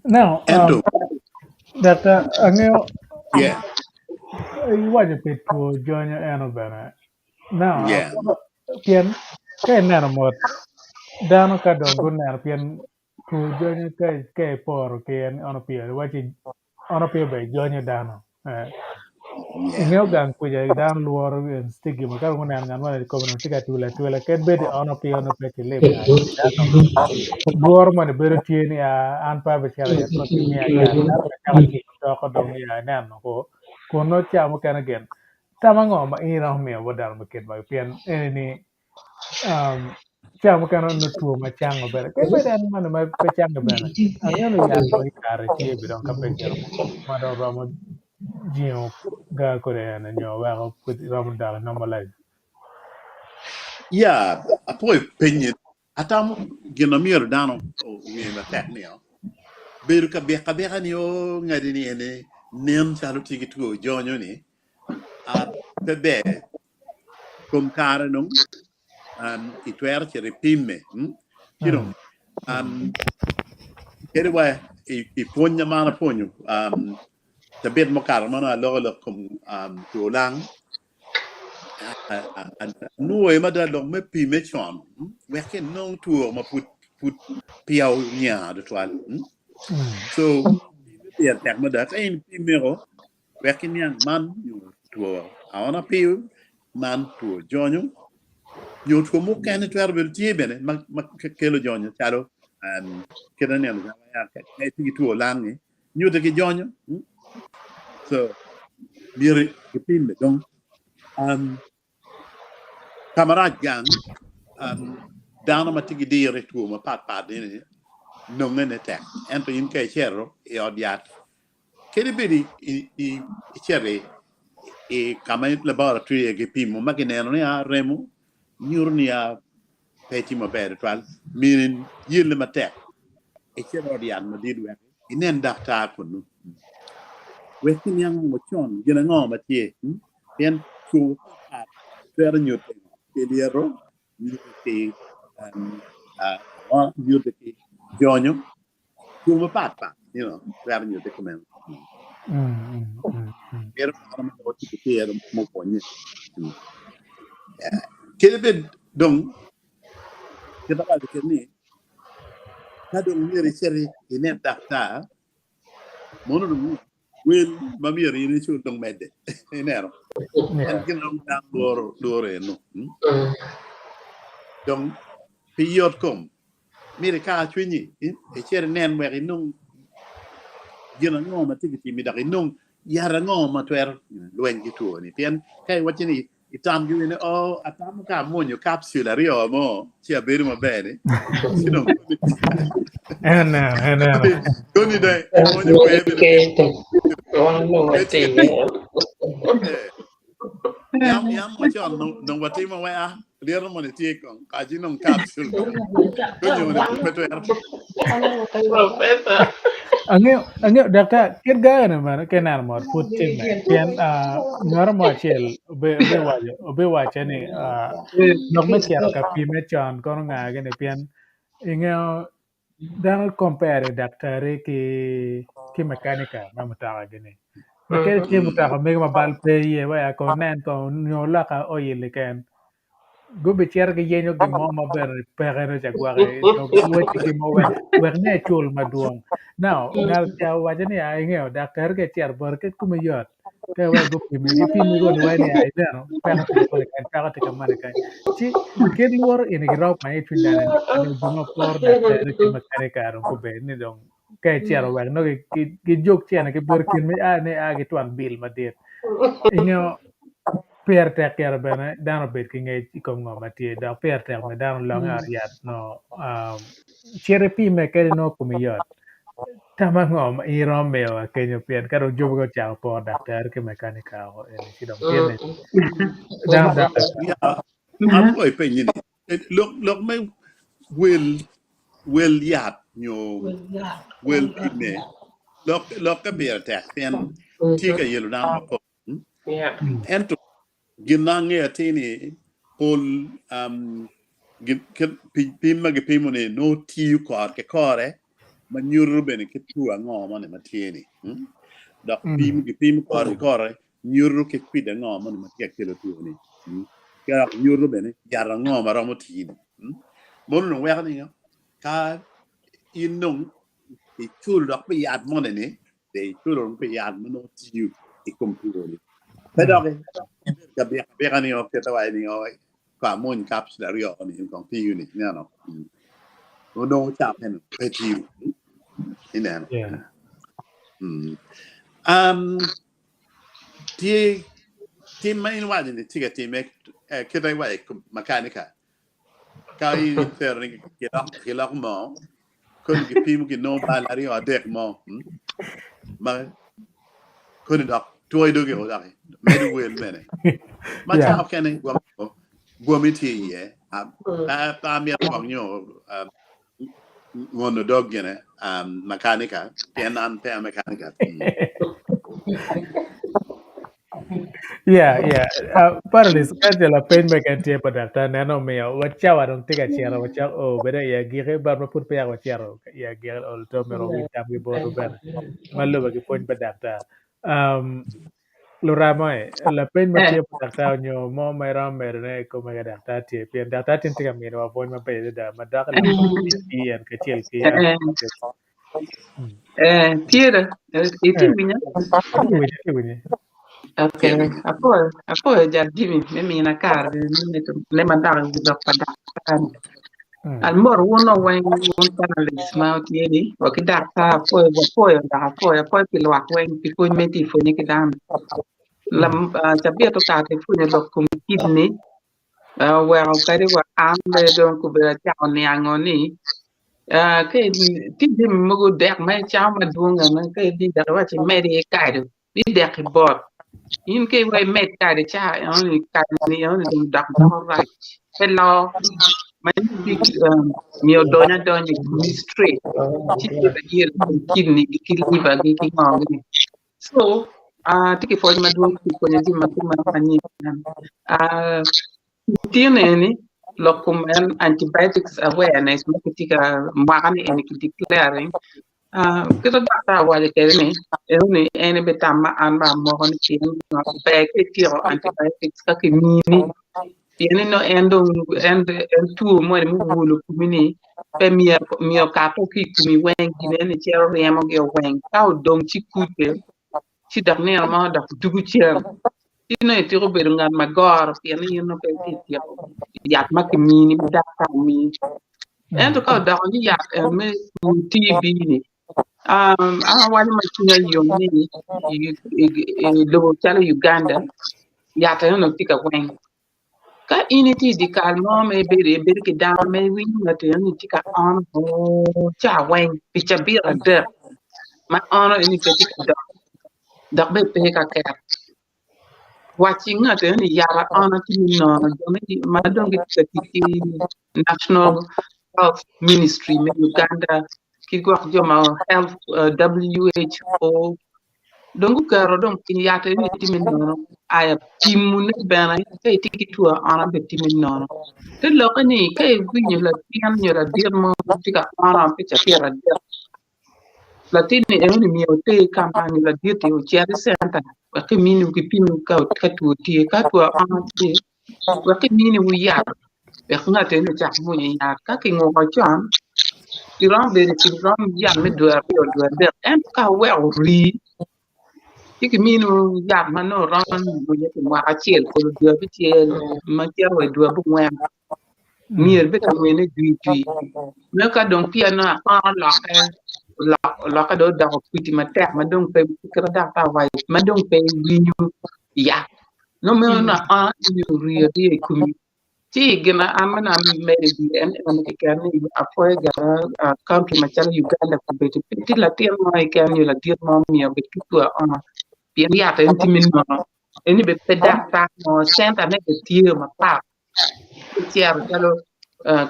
Now, Ento, Daktar, angeyo yeah. Iwaco pi two jonyo eno bene. Now, Yeah. pien ka ineno mot, dano ka dong guneno pien two jonyo ka ka iporo ki en ono piyo iwaci ono piyo bene jonyo dano. Eh, Yeah. ingeyo gang kuca dano lworo en stigma ka dong guneno ngat moni kome dong tye ka twilo atwila kadi bed ni ono piyo nongo pe kilim lworo moni bedo tye ni ah, an pe abicito iye pe gimiya yat dano bene cako tingo toko dong ya ineno ko kun nongo ca mukene gin tam ango ma in iromo miyo bot dano me kit magi pien eni ni um, ca mukene nongo two ma cango bene kadi bed en moni ma pe cange bene angeyo ni yat ma kare tye bi dong ka pe gin ma dong romo jingo ga kode ene nyo weko pud romo dok i normal life. Yeah, apwoyo penyi. Atamo gin ma myero dano onge matek ni bedo ka byek abyeka ni o ngadi ni eni nen calo tye ki two jonyo ni pe ber kom kare dong itwero cito ipimme ci dong kadi wa i pwony ma an apwonyo cabit mukato ma nongo aloko lok kom two lang Anwoyo mada lok me pimme con wek inong two ma pud pud peya onya tutwal. So pimme pire tek mada ka in ipimeo wek iniang man nyo two aona piyo, man two jonyo nyo two mukene twero bedo tye bene ma kelo jonyo calo kit ma ineno ka itye ki two olang-ngi nyutte ki jonyo. So myero kipimme dong. Ka marac gang, dano ma tye ki diro i two mapat pat ni nonge ne tek. Ento in ka icito i ot yat, kadi bed icito i ka ma laboratory gipimo ma kineno ni a remo nyuto ni a pe tye maber tutwal, mini yelle matek icit i ot yat madit wek inen daktar kunnu wek kiniang ngo con gin ango ma tye pien two mapat twero nyute ki lyeto nyute ki nyute ki jonyo two mapat pat you know twero nyute kumeno mito dano ma nongo tye ki tiro mupwonye kadi bed dong kit awaco kwede ni ka dong myero icit inen daktar mono dong wel ma myero in icul dong medde ineno en gin dong dano lworo lworo eno dong pi yot kom myero ikar cwinyi icit inen wek inong gin ango ma tye ka timi dok inong yat ango ma twero lweny ki two ni pien ka iwaco ni itam gi ni oh atamo ka amwonyo capsule aryo mo ci abedo maber ni ci dong Ene, ene. koni dong imwonyo kwer bene Wan dong watye iye. Yam yam macon nong watimo we a lyeto moni tye kong kaci nong capsule konyo ni pe twero. Professor. Angeyo, angeyo, daktar, kit gaya ni bene ka ineno mot pud timme, pien ah, ngaro mo acel obe, obe waco, obe wacce ni ah, lok me cito ka pimme con kono nga gini pien ingeyo dano compare daktari ki ki mekanika me mutoka gini. Ma kadi tye mutoka mege ma bal pe iye waya ko nen ko nyo loka oil keken. Gubicito giyenyo gin mo ma bene peke nongo ca gwoko giwacci gin mo wek wek ne ecul madwong. Now ngat ca owaco ni aa ingeyo daktar ka icito bote kit kome yot ka iwek gupimi gipimi koni iwaco ni aa ineno peko tye ka moni kany peko tye ka moni kany ci kit lworo eni giromo manye i cwiny dano ni jo ma poro daktar ki makanika dong gubedo ni dong ka icito wek nongo gijog cene ki boti kin me a ni a ki twon bil madit. Ingeyo pire tek kere bene dano obed ki ngec i kom ngo ma tye dok pire tek me dano olonge ot yat no cit ipime kadi nongo komi yot tam ango ma in iromo miyo wa kenyo pien ka dong jo mogo ocako poro daktar ki mekanika woko eni ci dong tye ni dano dok Ya, apwoyo penyi ni lok lok me wel wel yat nyo wel pimme lok lokke pire tek pien tye ka yelo dano mapol. Ento gin ma angeyo atir ni pol pim ma gipimo ni nongo tiyo kore ki kore ma nyuto bene kit two ango moni ma tye ni. Dok pim gipimo kore ki kore nyuto kit kwidi ango moni ma tye ka kelo two ni. Ki dok nyuto bene yat ango ma romo tini. Mono dong weko ni ka in dong iculo dok pi yat moni ni de iculo dong pi yat ma nongo tiyo i kom two-ni. Pe doki ibedo ka byek abyeka ni o kite wa ni o ko amwony capsule aryo ni kong tiyo ni ineno. Nongo cakke ni pe tiyo. Ineno. Yeah. Tye tim ma in iwaco ni tye ka time kite iwaco makanika ka in itero ni kilok moo koni gipimo ginongo bal aryo adek mo ma koni dok twoyo dogi o doki medo wel bene ma Yeah. cawa kene gwomi tye iye. Pe amito kong nyo ngono dog gine makanika pien an pe a makanika. Yeah, yeah. Panelist, ka tye lapeny me ken tye pa daktar neno omiyo wa cawa dong tye ka cito wacok o bene i agiki but ma pud peya wacito i agiki ol to myero wawiny tamgi botwu bene ma lube ki pwony pa daktar. Um, luramo e, lapeny ma tye pa daktar onyo mo ma iromo medone i kome ka daktar tye pien daktar tin tye ka miniwa pwony maber adada madok i lok kom TB kacel ki antibiotics. Eh, tye da. Itye winyo? Atye winyo, atye winyo. Okay, apoyo, apoyo jal Jimmy me mina kare me medo ne madok i wi lok pa daktar. Almoro wun weng wun panelists ma wutye ni wa ki daktar apoyo apoyo dok apoyo apoyo pi lwak weng pi pwony ma itye pwonye ki dano. Lam, ah, cabit okato ipwonyo lok kom kidney oweko kadi wa an bene dong kobedo acako niango ni ka tye jami mogo dek ma icamo madwong ene ka idhi dok iwaci imedo iye kado ni dek ibot in ka iweko imed kado ca enoni kado-ni enoni dong dok doko rac pe loo ma myero odony adonya i komi straight ci bedo ayelo i kom kidney gi ki liver gi ki ngo gini. So, atye ki pwoc madwong pi pwonyo jami ma kumeno manyen. Tyen eni lok kom en antibiotics awareness ma kitye ka mwaka ni eni ki declaring kit ma daktar owaco kwede ni enoni en aye tam ma an bene amoko ni pien ber ka ityeko antibiotics ka kimini pien ni nongo en dong en two moni mubolo komi ni pe myero okato ki i komi weng gin eni cito ryemogi weng ka odong ci kuce ci dok nino mo dok dugo cen ci nongo itiko bedo ngat ma goro pien ni in nongo pe itye ka tyeko yat ma kimini ma daktar omini ento ka odoko ni yat eni me two TB ni an awaco ma cwinya yom ni i lobo calo Uganda yat eno ni tye ka weng Ka in itye i dye kal mo ma ibedo iye ibedo ki dano ma iwinyo ngat eno ni tye ka ono ca weng pi cabit adek ma ono eni pe tye ka dok dok bene pe ka ket wac ki ngat eno ni yat aona tye me nono jo ma dong gitye ka tic ki National Health Ministry me Uganda ki gwok jo ma health WHO Dong guketo dong piny yat eni tye me nono aya pimone bene ka itye ki two aona bene tye me nono te lokke ni ka iwinyo latin nyo ladit mo tye ka ono pi cabit adek latin-ni enoni myero oter ka ma nyo ladit-ti ocit i centa wek kimini kipimwu ka two tye ka two aona tye wek kiminiwu yat wek ngat eni ocak mwonyo yat ka kinguko con iromo bedo i kin rom yat me dwe aryo dwe adek ento ka iweko orii ci kiminiwu yat ma nongo romo mwonye pi mwaka acel kulu dwe abicel ma cito wa i dwe abongwen myero bed ka mwene jwi jwi me ka dong peya nongo akono olokke olokke dong odoko kwidi matek ma dong pe kit ma daktar owaco ma dong pe iwinyo yat Nongo meno nongo aa ni oriyo ariya i komi ci gin ma an ma nongo amedo i wiye en ene keken ni apwoyo gire country macalo Uganda kombeddi pe tye latin mo keken nyo ladit mo myero obed ki two aona pien yat en tye me nono eni bene pe daktar mo centane bene tye mapat Icito calo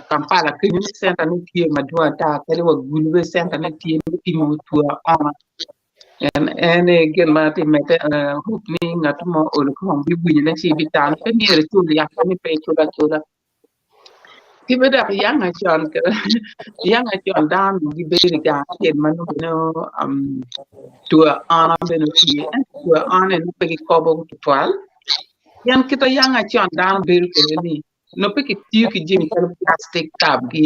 Kampala kenyo centane tye madwong ata kadi wa Gulu bene centane tye me pimo two aona. En ene gin ma atye ka medde hope ni ngat mo olo kong biwinyone ci bitamo pe myero icul yat ni pe icul acula. Ki bene dok yang acon yang acon dano onongo gibedo i gang acel ma nongo two aona bene tye ento two aona eni pe gikobo tutwal Pien kit ma yam acon dano bedo kwede ni nongo pe kitiyo ki jami calo plastic cup gi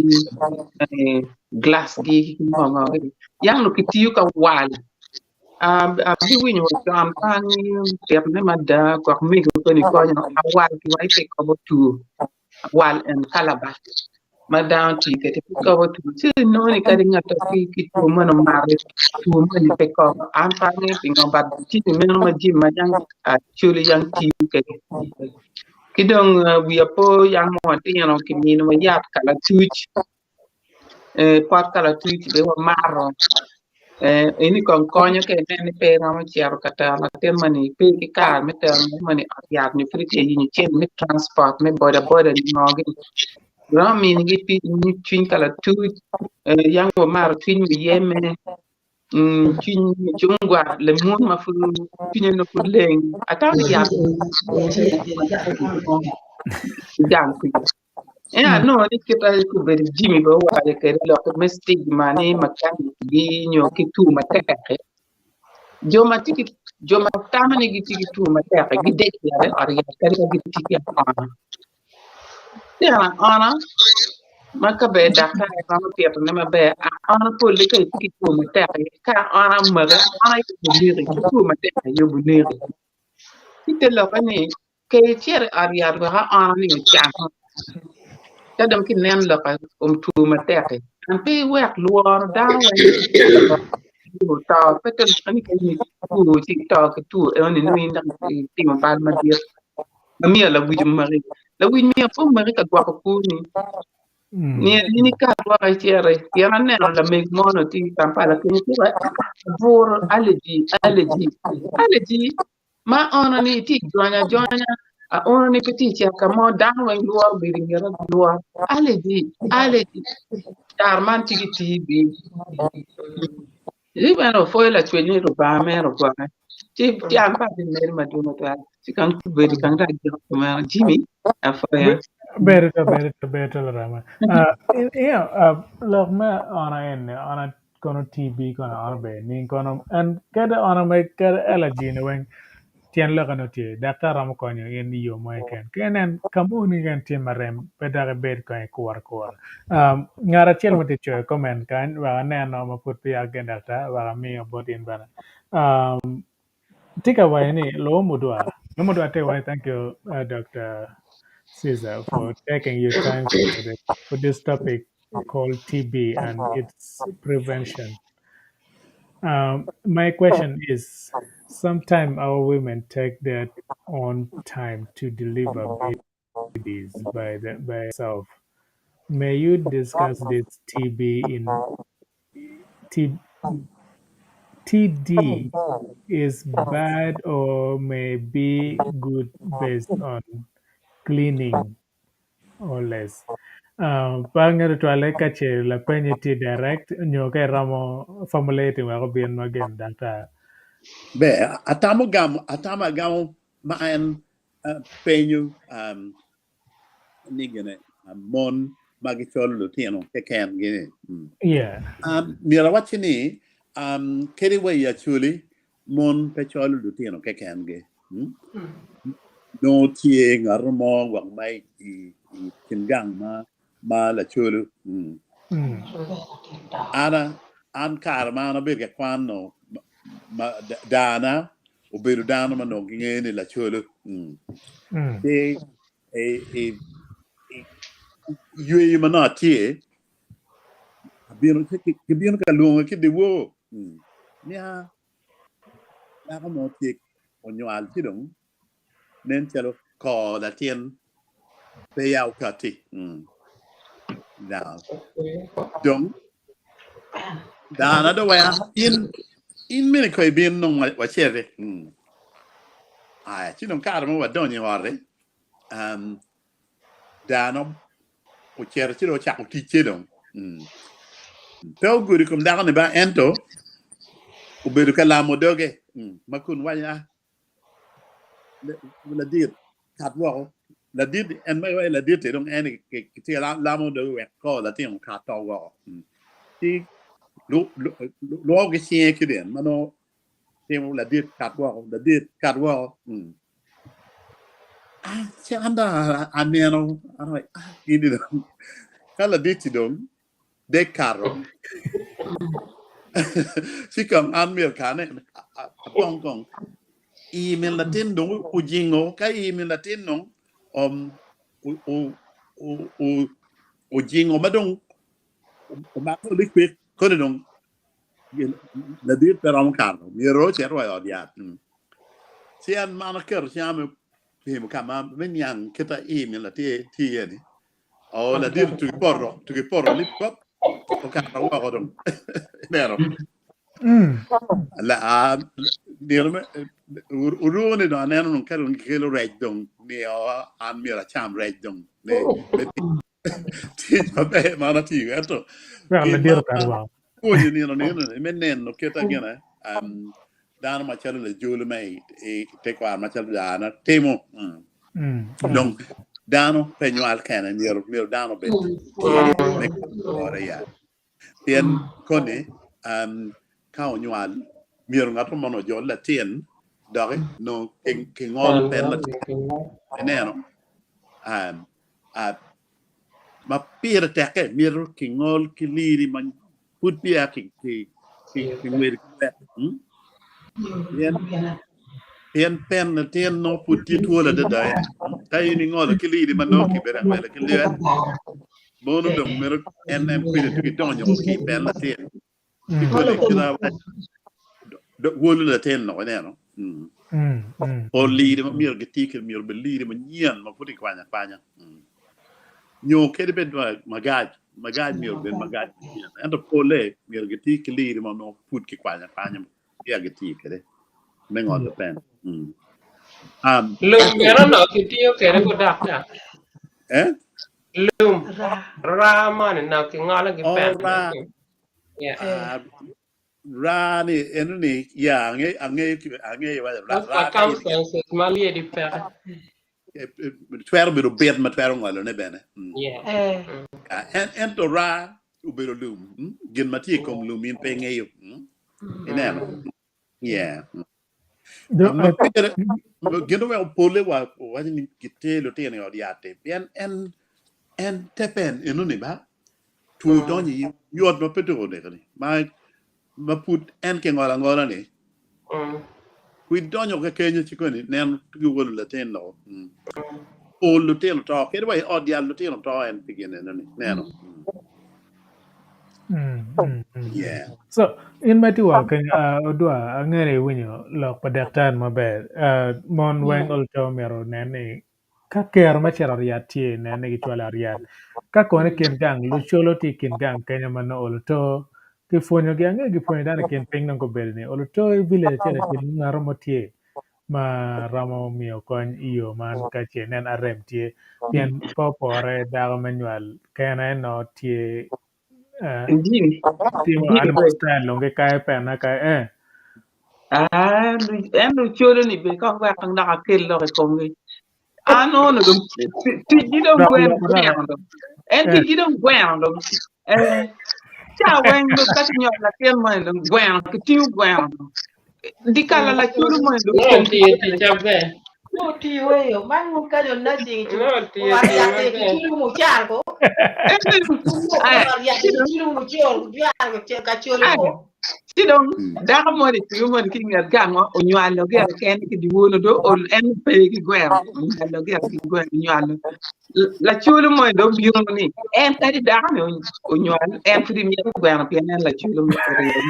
glass gi ki ngo ngo gini yam onongo kitiyo ka wal abiwinyo wa con ka angeyo titone mada gwok mego koni konyo awal ki wa pe kobo two awal en kalabac ma dano tiyo kwede pe kobo two ci inongo ni kadi ngat ki two moni omako two moni pe kobo an pe angeyo pingo but jami meno ma jami ma yang acholi yang tiyo kwede ki dong wiya po yang ma watino kiminiwa yat kalatuc pot kalatuc bene wamato. Eh, eni kong konyo ka inen ni pe iromo cito ka tero latin moni pe ki kare me tero latin moni i ot yat nyo pud itye ka yenyo cente me transport me boda boda nyo ngo gini. Romo minigi cwiny kalatuc, eh, yang wamaro cwiny muyeme, cwiny mucungwa, lemon ma pud cwinye nongo pud leng. Atamo ni yat gang kwija. Ento anongo ni kit ma obedo Jimmy bene owaco kwede lok me stigma ni mechanic gi nyo ki two matek-ki, jo ma tye ki jo ma tamo ni gitye ki two matek-ki gidec yat i ot yat kadi ka gitye ki aona. Tyen aona ma ka ber daktar romo titone maber aona polle ka itye ki two matek-ki ka aona omaki aona yubo neki ki two matek yubo neki. Ci te lokke ni Ka icito i ot yat wek aona ni ocang, ka dong kinen lok i kom two matek-ki, an pe iwek lworo dano weng oto pe te lokke ni ka in itwo ci ito ki two enoni nongo in dok itimo bal madit ma myero lawic omaki. Lawic myero pe omaki ka gwoko kwoni. Myero in ikat woko iciti pien aneno lamego mo onongo tye i Kampala kenyo ci buro allergy allergy allergy Ma ono ni itye i jony ajonya, aono ni pe tye i cito ka mo, dano weng lworo bedo i ngete lworo. Allergy, allergy, kare man tye ki TB. Ci bene opwoyo lacwec ni Lubanga mere ogwoke. Ci ci an pe abimedo madwong tutwal. Ci kong obedo kong dong agiko kumeno. Jimmy, apwoyo. Bedo to, bedo to, bedo to Larama. Uh, yeah, uh, lok me ona eni, ona kono TB kono ono ber ning kono en kede ono me kede allergy ni weng tyen lokke nongo tye daktar romo konyo in i yo mo keken ka inen ka mo ni en tye marem pe dok ibed kong ikuro akura um, ngat acel ma tye coyo comment kany wek aneno ma pud peya agen daktar wek amiyo bot in bene um, tye ka waco ni Lomudwa Lomudwa tye waco thank you uh, Dr. Caesar for taking your time for, the, for this topic called TB and its prevention. My question is, sometimes our women take their own time to deliver babies by the, by themselves. May you discuss this TB in T, TD is bad or may be good based on cleaning or less. Pe angeyo tutwalle ka ce lapenyi tye direct nyo ka iromo formulating wek obin ma gin daktar. Ber, atamo gamo, atamo agamo ma en penyo ni gine mon ma gicolo lutino keken gini. Yeah. Myero awacci ni kadi wa i Acholi mon pe colo lutino keken gi. Nongo tye ngat mo gwok ma i kin gang ma lacolo. An an kare ma an abedo ka kwan-nu dana obedo dano ma onongo gingeyo ni lacolo. Ci yweyo ma nongo atye kibino ka lwonga ki dyewor ni a dako mo tye onywal ci dong nen calo kor latin pe ya okati. Now, dong dana dong wek in in mene ko ibin dong waciti. Aya, ci dong kare mo wadonyo i ot-ti, dano ocito ci dong ocako ticce dong. Pe ogudo i kom dako-ni ba ento obedo ka lamo doge ma kun waco ni, ah, ladit kat woko. Ladit en ma iwaco ladit-ti dong en kitye ka lamo doge wek kor latin okat to woko. Ci lwoko ki cinge ki den ma nongo timo ladit kat woko, ladit kat woko. Ah, ci an dong aneno, an awaco, ah, gini dong, ka ladit-ti dong dek kato, ci kong an myero kane apong kong i min latin dong ojingo, ka i min latin dong ojingo ma dong omako likwik koni dong ladit pe romo kato myero ocit wa i ot yat. Ci an man aketo cinga me pimo ka ma me niang kit ma i min latin tye iye ni o ladit otugi poto otugi poto ni pop okato woko dong ineno. La a nino me oruko ni dong aneno dong ka dong gikelo rec dong nio an myero acam rec dong me me tic maber ma an atiyo ento Wek gin ladit ma okat woko. pwonyo nino nino ni me neno kit a gine dano macalo lajolo me i tekwaro macalo dano timo. Dong dano pe nywal kene myero myero dano obed tye me kore ya. Pien koni ka onywal myero ngat mo mono ojol latin doki nongo kingolo pen latin ineno ma pire tekke mito kingol ki liri ma pud peya kingwedo ki lwet pien pien pen latin nongo pud tye twolo adada ka in ingolo ki liri ma nongo kibedo angwelo ki lwet mono dong meno en en kwede tuki donyo ki i pen latin ki kodi kita wolo latin loko ineno pol liri ma myero giti kwede myero obed liri manyen ma pud kikwanyo akwanya nyo kadi bed magac magac myero obed magac manyen ento pole myero giti ki liri ma nongo pud kikwanyo akwanya peya gitiyo kwede me ngolo pen. Lum bene onongo kitiyo kwede ku daktar. Eh? Lum raa moni onongo kingolo ki Oh, pen. raa. Yeah. Ah, raa ni eno ni ya ange angeyo ki angeyo wa Those raa ka in circumstances ma lyedi peke. twero bedo bit ma twero ngolone bene. Yeah. Eh. Ah, en ento raa obedo lum. Gin ma tye i kom lum in pe ingeyo. Ineno? Yeah. Do, Ma pire gin oweko pole wa waco ni giter lutino i ot yat-ti pien en en te pen enoni ba two donyo iye yot ma pe tuko oneko ni ma ma pud en kingolo angola ni kwid donyo ka kenyo ci koni nen giwolo latin loko. Pol lutino to kadi wa i ot yat lutino to en pi gin enoni neno. Yeah. So, in ma itye woko keny, odwa angeyo ni iwinyo lok pa daktar maber. Mon weng ol to myero onen ni ka kero me cito ot yat tye, nen ni gicwalo ot yat. Ka kono i kin gang, lucolo tye i kin gang kenyo ma nongo olo to kipwonyogi, angeyo gipwonyo dano i kin piny dong gubedo ni olo to i village acel acel ngat mo tye ma romo miyo kony i yo man ka ce nen arem tye pien pe opore dako me nywal kene nongo tye eh, Jim, timo Jim animal be. style dong gikayo pena kayo eh. Ah, en lucolo ni be kong wek dok akel lok i komgi. An ono dong ticgi dong Dok gweno lok dok gweno dong. En eh. ticgi dong gweno dong. Eh, ca weng dong ka kinywalo latin moni dong gweno, kitingo gweno dong. Dikala lacolo moni dong No, pong ki tiyo gweno. tic maber. No tiyo eyo man wun ka jo nursing No, tiyo ot tic yat e maber. kiculo mucar ko. En dong, Wun eh, ot yat ci e dong, kiculo mucor jwero ka colo eh, ko. ci dong dako moni tiyo moni ki nget gangwa onywalo gire kene ki dyewor do ol en pe ki gweno onywalo gire ki gweno onywalo Lacolo moni dong obino ni en kadi dako-ni onywal en pud emito gweno pien en lacolo me oryo.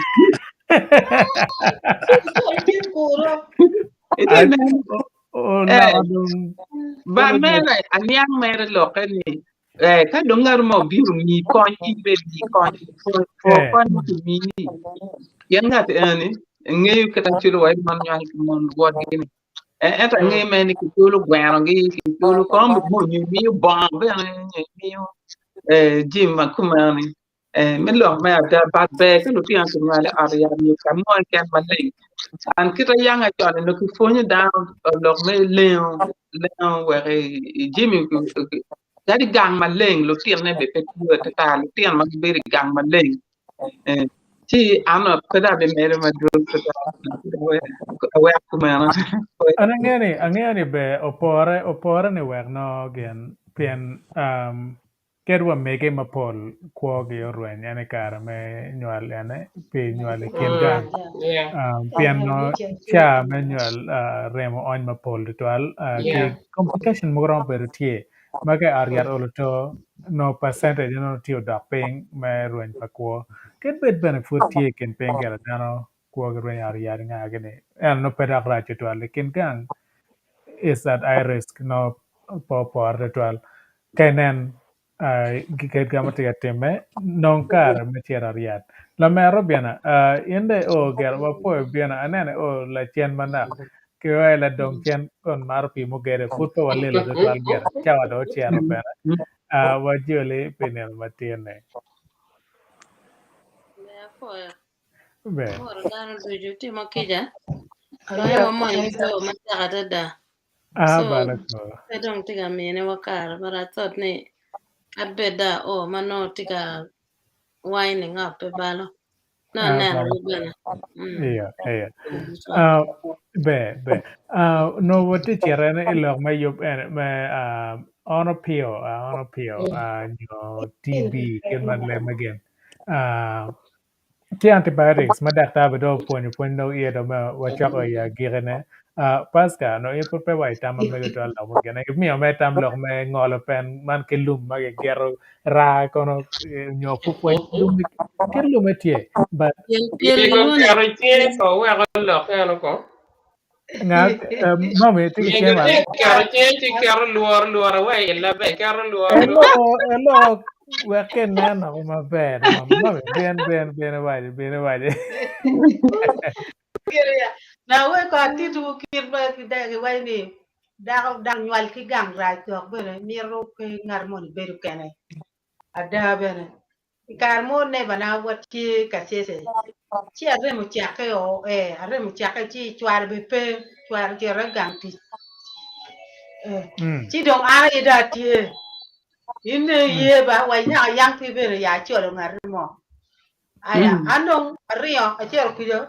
Ite Ai, neno o- eh, oloko dong ba olo nyut. mere aniang mere lokke ni eh, ka dong ngat mo obino miyi kony in bene miyi kony po Eh, kony ma kimini pien ngat eni ngeyo kit acolo wa i mon nywal ki mon wotgi-ni Ento angeyo mere ni kiculo gwenogi, kiculo kom nyo imiyo bongo bene nyo imiyo jami ma kumeno-ni. Me lok me ada bat ber ka lutino kinywalo i ot yat nyo ka mo keken maleng. An kit ma yam acon onongo kipwonyo dano lok me lengo lengo wek jami kadi gang maleng lutinone bene pe tiyo atata lutino ma gibedo i gang maleng. Ci an pe dong abimedo madwong tutwal awek kumeno. An angeyo ni angeyo ni ber opore opore ni wek nongo gin pien um, kadi wa mege mapol kwogi orweny en i kare me nywal ene pi nywal i kin gang Yeah. um, pien nongo ca me nywal uh, remo ony mapol tutwal uh, ki Yeah. complication mogo romo bedo tye ma ka i ot yat olo to nongo percentage nongo tye odok piny me rweny pa kwo. Kadi bed bene pud tye i kin piny gire dano kwogi rwenyo i ot yat ngagi ni ento nongo pe dok rac tutwal i kin gang is at high risk nongo pe opore tutwal. Ka inen kit ma tye ka timme nong kare me cito i ot yat. Lamero bina, in dong io gire wapwoyo bino aneno io lacen manok ki wai ladong cen kon maro pii mugede pud pe walilo tutwal gire cawa dong ocito bene. Wajoli pi nino matin-ni. Ber apwoyo. Ber. Amoro dano ducu timo kica. Loyo wa mony co matek adada. Ah, So bala ko. pe dong tye ka mine wa kare but I thought ni kadi bed dong ao ma nongo tye ka winding up pe balo. Nongo Ah, aneno bala. wu bene. Mm. Iya, iya. Ah, ber, ber. Ah, nongo watye cito ene i lok me yub ene me ah, ono pio, ah, ono pio, ah, nyo TB kit ma lemme gin. Ah, Tye antibiotics ma daktar bene dong opwonyo pwony dong iye dong me wacoko i agikine. Uh, Pascal, no in pud pe wa itam ma mego twal lok mukene. Imiyo me tam lok me ngolo pen man ki lum ma gigeto raa kono eh, nyo pupwec lum kit lume tye but Pien pien Yego gilwongo ni keto cinge ko weko lok eno ko. nga eh, mami tye ki Yego cema tye keto cinge ci keto lworo lworo wa i labe keto lworo elo lworo. elo wek kineno maber mami mami bin bin bin iwaci bin iwaci Na we ko atitwu kit ma giwaco ni dako dako nywal ki gang rac dok bene mito pe ngat moni bedo kene. Ada bene I kare mo nebana watye ka cece, ci arem ocakke o, ee, arem ocakke ci cware bene pe, cware ocito i gang tic. Eh, Mm. ci dong an aye dong atye. In dong Mm. iye ba, wa nyaka yang ki bene ya acolo ngati mo. Aya, Mm. an dong aringo acito kuca,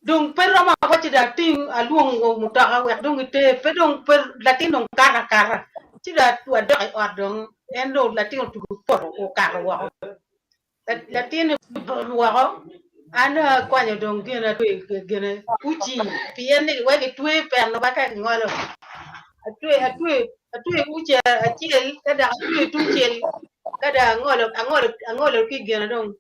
Dong pe romo awaco dong ating alwongo mutoka wek dong giter pe dong pe latin dong kato akata ci dong wadok i ot dong en dong latin otugo poto okato woko latin opoto woko an dong akwanyo dong gin atwe gine uci pien ni wek gitwe peno ba ka gingolo atwe atwe atwe uci acel ka dok atwe tungcel ka dong angolo angolo angolo ki gine dong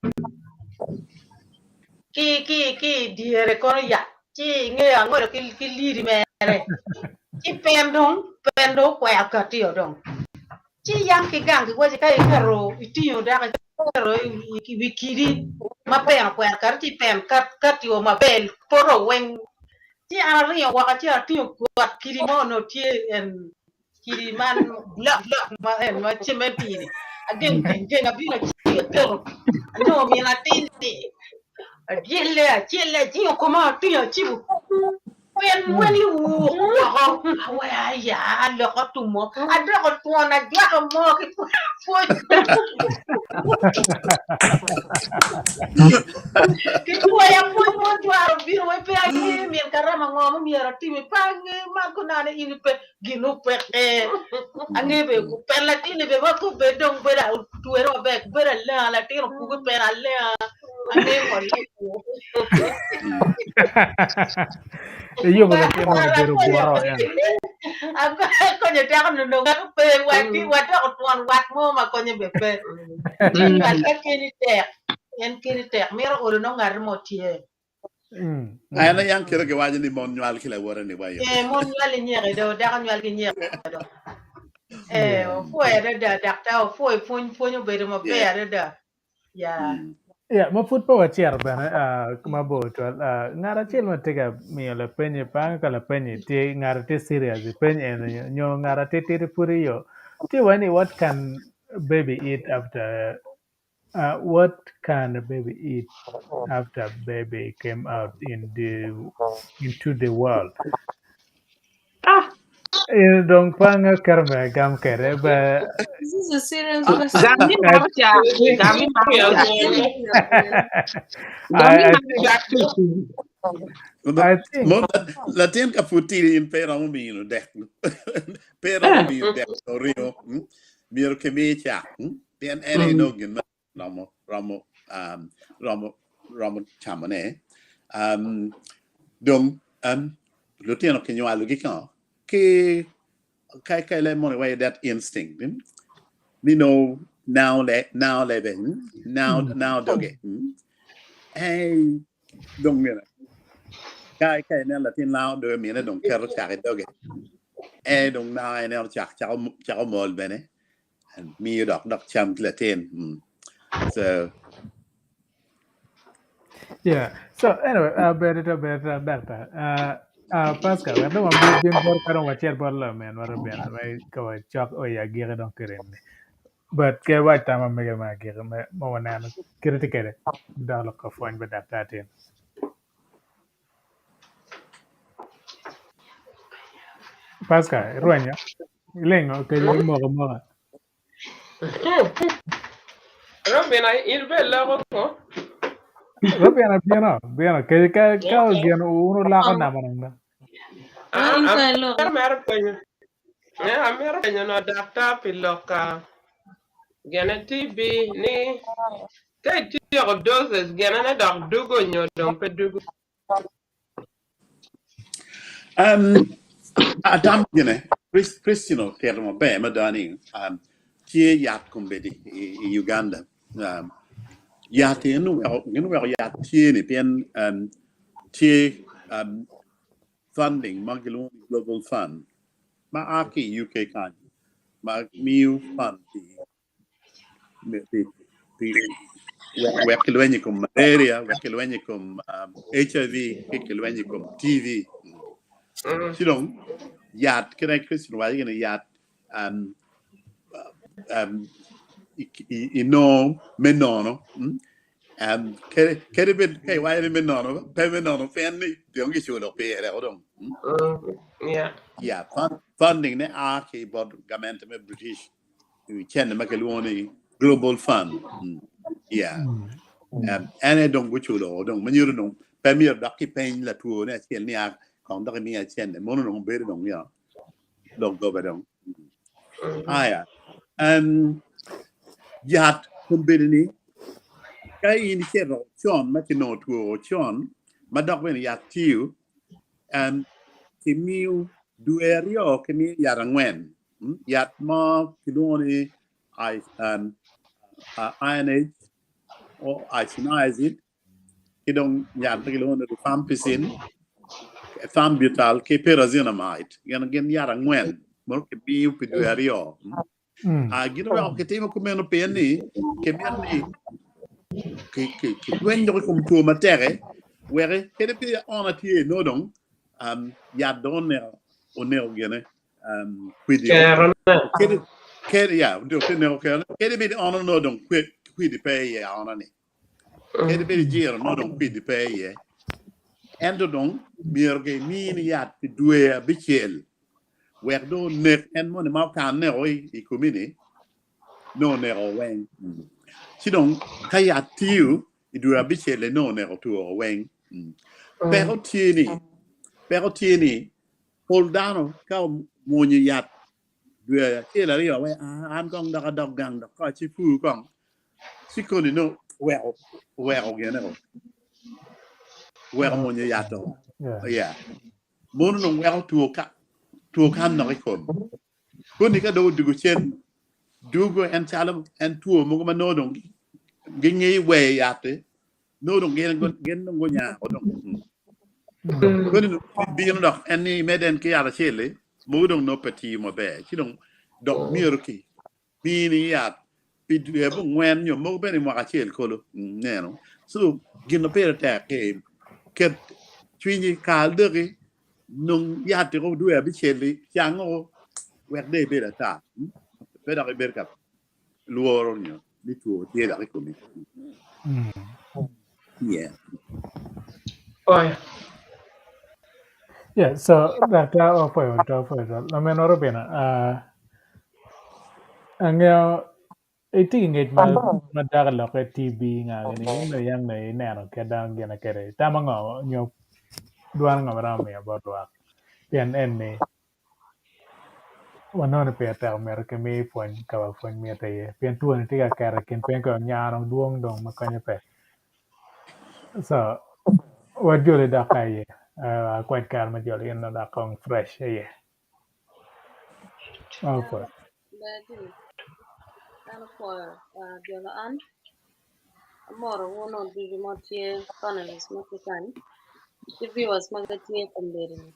ki ki ki i dyere kono yat ci ingeyo angolo ki ki lidi mere ci pen dong pen dong okwero katio dong ci yam ki gang kiwaci ka iketo itingo dako iketo i wi kidi ma pen okwero kati ci pen katio maber poto weng ci an aringo woko ci atingo got kidi mo onongo tye en kidi man blok blok ma en ma cementi-ni ageng geng abino ci aketo anongo min atin-ni adyelle acelle ajingo koma atingo acibo pien wen iwuk woko aweya aya aloko atumo adoko twon ajwako mo ki pwony ki pwoya pwony mo cwaro bino wai pe aye min karama ngo ma myero atimi pe ange ma kunane in pe gin opeke ange be pen latin be ma ko be dong bedo otwere maber bedo alenga latin opuke pen alenga ange ngol Iyubo latin mo obedo bworo en. Akonyo dako ni onongo ngato pe wadoko twon wat mo ma konye be pe. Nywal ka keni tek en keni tek mito olo nongo ngat mo tye. En aye yang kite giwaco ni mon nywal ki lawote ni wayo. Eh, mon nywal ki nyeke do, dako nywal ki nyeke do. Eh, opwoyo adada daktar, opwoyo pwony, pwony obedo maber adada. Yeah. Yeah, ma pud pe wacito bene uh, mabor twal. Uh, ngat acel ma tye ka miyo lapenye pe ange ka lapenye tye ngat tye serious i peny eni nyo ngat atitidi pud iyo. Tye wa ni what can baby eat after What can a baby eat after baby came out in the into the world? Ah, Eh, dong pe angeyo kit me agam kwede, but This is a serious question. Gami maro cak. Gami maro cak. Gami I maro think cak tutu. I think Mon latin ka pud tidi in pe iromo mino dek pe iromo Eh. miyo dek oringo myero kimi cak pien en aye nongo gin ma romo romo um, romo romo camone um, dong um, lutino kinywalogi ko ki ka ka le mono iwaco that instinct ni no now le now lebe now now doge hey dong mine ka ka ineno latin lao doge mine dong keto cak i doge eh dong now ineno cak cako cako mol bene miyo dok dok cam ki latin. So. Yeah. So anyway, ber ber daktar. Pascal, wek dong wabin bot ka dong wacit bot laminwa Robina me ka wacok o i agikki dong kirini. But ke wac tam ma mege me agikki me ma waneno kite tye kwede dok lok ka pwony pa daktar tin. Pascal, irwenyo? Ilingo kadi imoko amoka? Robina, in be loko ko? Robina bino, bino. Kadi ka ka gin wun wuloko namba namba. Ah, in ka iloko. Amito penyo. Eh, amito penyo no daktar pi lok ka gene TB ni ka ityeko doses gene ne dok dugo nyo dong pe dugo. Atamo gine, Christian otito maber mada ni tye yat kombeddi i Uganda. Yat gin oweko yat tye ni pien tye funding ma gilwongo ni global fund ma a ki i UK kany ma miyo fund pi wek kilweny i kom malaria, wek kilweny i kom HIV, ki kilweny i kom TB. Ci dong yat kit ma Christian owaco gini yat inongo me nono kadi bed ka iwaco ni me nono pe me nono pien ni dong kiculo pire dong. Yeah, funding ne a ki bot gamente me British. Cente ma kilwongo ni Global Fund. Yeah. En aye dong guculo dong ma nyuto dong pe myero dok kipeny latwo ni acel ni a kong dok imiya cente mono dong bedo dong you dong goba dong. Aya. Yat kombeddi ni ka in icito con ma kinongo two con ma dok bene yat tiyo kimiyo dwe aryo kimiyo yat angwen. Yat mo kilwongo ni INH or isoniazid ki dong yat ma kilwongo ni rifampicin, ethambutol ki pyrazinamide. Gin yat angwen ma kimiyo pi dwe aryo. Gin oweko kitimo kumeno pien ni kimito ni kilweny dok i kom two matek-ki wek kadi bed ona tye nongo dong yat dong oneko gine. Kwidi kadi ya kadi bed ono nongo dong kwidi pe iye ona ni kadi bed ijiro nongo dong kwidi pe iye ento dong myero gimini yat pi dwe abicel wek dong onek en moni ma okanne o i komi ni nongo oneko weng ci dong ka yat tiyo i dwe abicel-li nongo oneko two weng peko tye ni peko tye ni Pol dano ka omwonyo yat dwe acel aryo wek an kong dok adok gang dok ka acipur kong ci koni nongo oweko oweko gine o oweko mwonyo yat o yeah mono dong weko two ka two kan dok i kom koni ka dong odwogo cen dwogo en calo en two mogo ma nongo dong gingeyo weyo yat-ti nongo dong gin gin dong gunyako dong. Koni dong bino dok en ni imedde en ki yat acel-li mogo dong nongo pe tiyo maber ci dong dok myero ki mini yat pi dwe abongwen nyo mogo bene i mwaka acel kulu neno. So gin ma pire tek ki ket cwinyi kal doki nong yat-ti ko dwe abicel-li cango wek dong ibed ata pe dok ibed ka lworo nyo ni two tye dok i komi. Yeah. Oya. Yeah, so daktar opwoyo to opwoyo to. Laminwa Robina, angeyo itye ki ngec ma ma dok i lokke TB nga gini in dong yam dong ineno kit dano gine kwede tam ango nyo dwan ango ma romo miyo bot lwak pien eni Wanongo ni pire tek omyero kimi pwony ka wa pwony mitte iye pien twoni tye ka keto i kin piny kono nyano dwong dong ma konye pe. So wajoli dok ka iye akwed kare me jolo in dok kong fresh iye. Okay. Ber gini. An apwoyo jolo an. Amoro wun ducu ma tye panelists ma tye kany ki viewers ma gitye kombeddi-ni.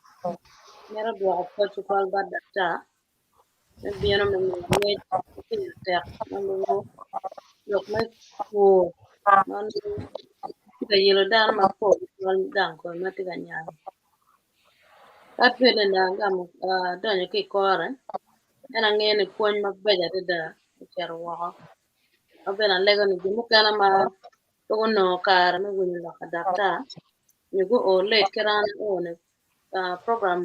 Mito dwoko pwoc tutwal bot daktar me bino me miyo ngec ma pire tek ma lubo lok me two ma nongo Tye ka yelo dano mapol tutwal gang kome ma tye ka nyayo. Kadi bed ni agamo adonyo ki i kore ento angeyo ni pwony mabeco adada ocito woko ma bene alego ni jo mukene ma pe gunongo kare me winyo lok pa daktar nyo guo late kit an ao ni program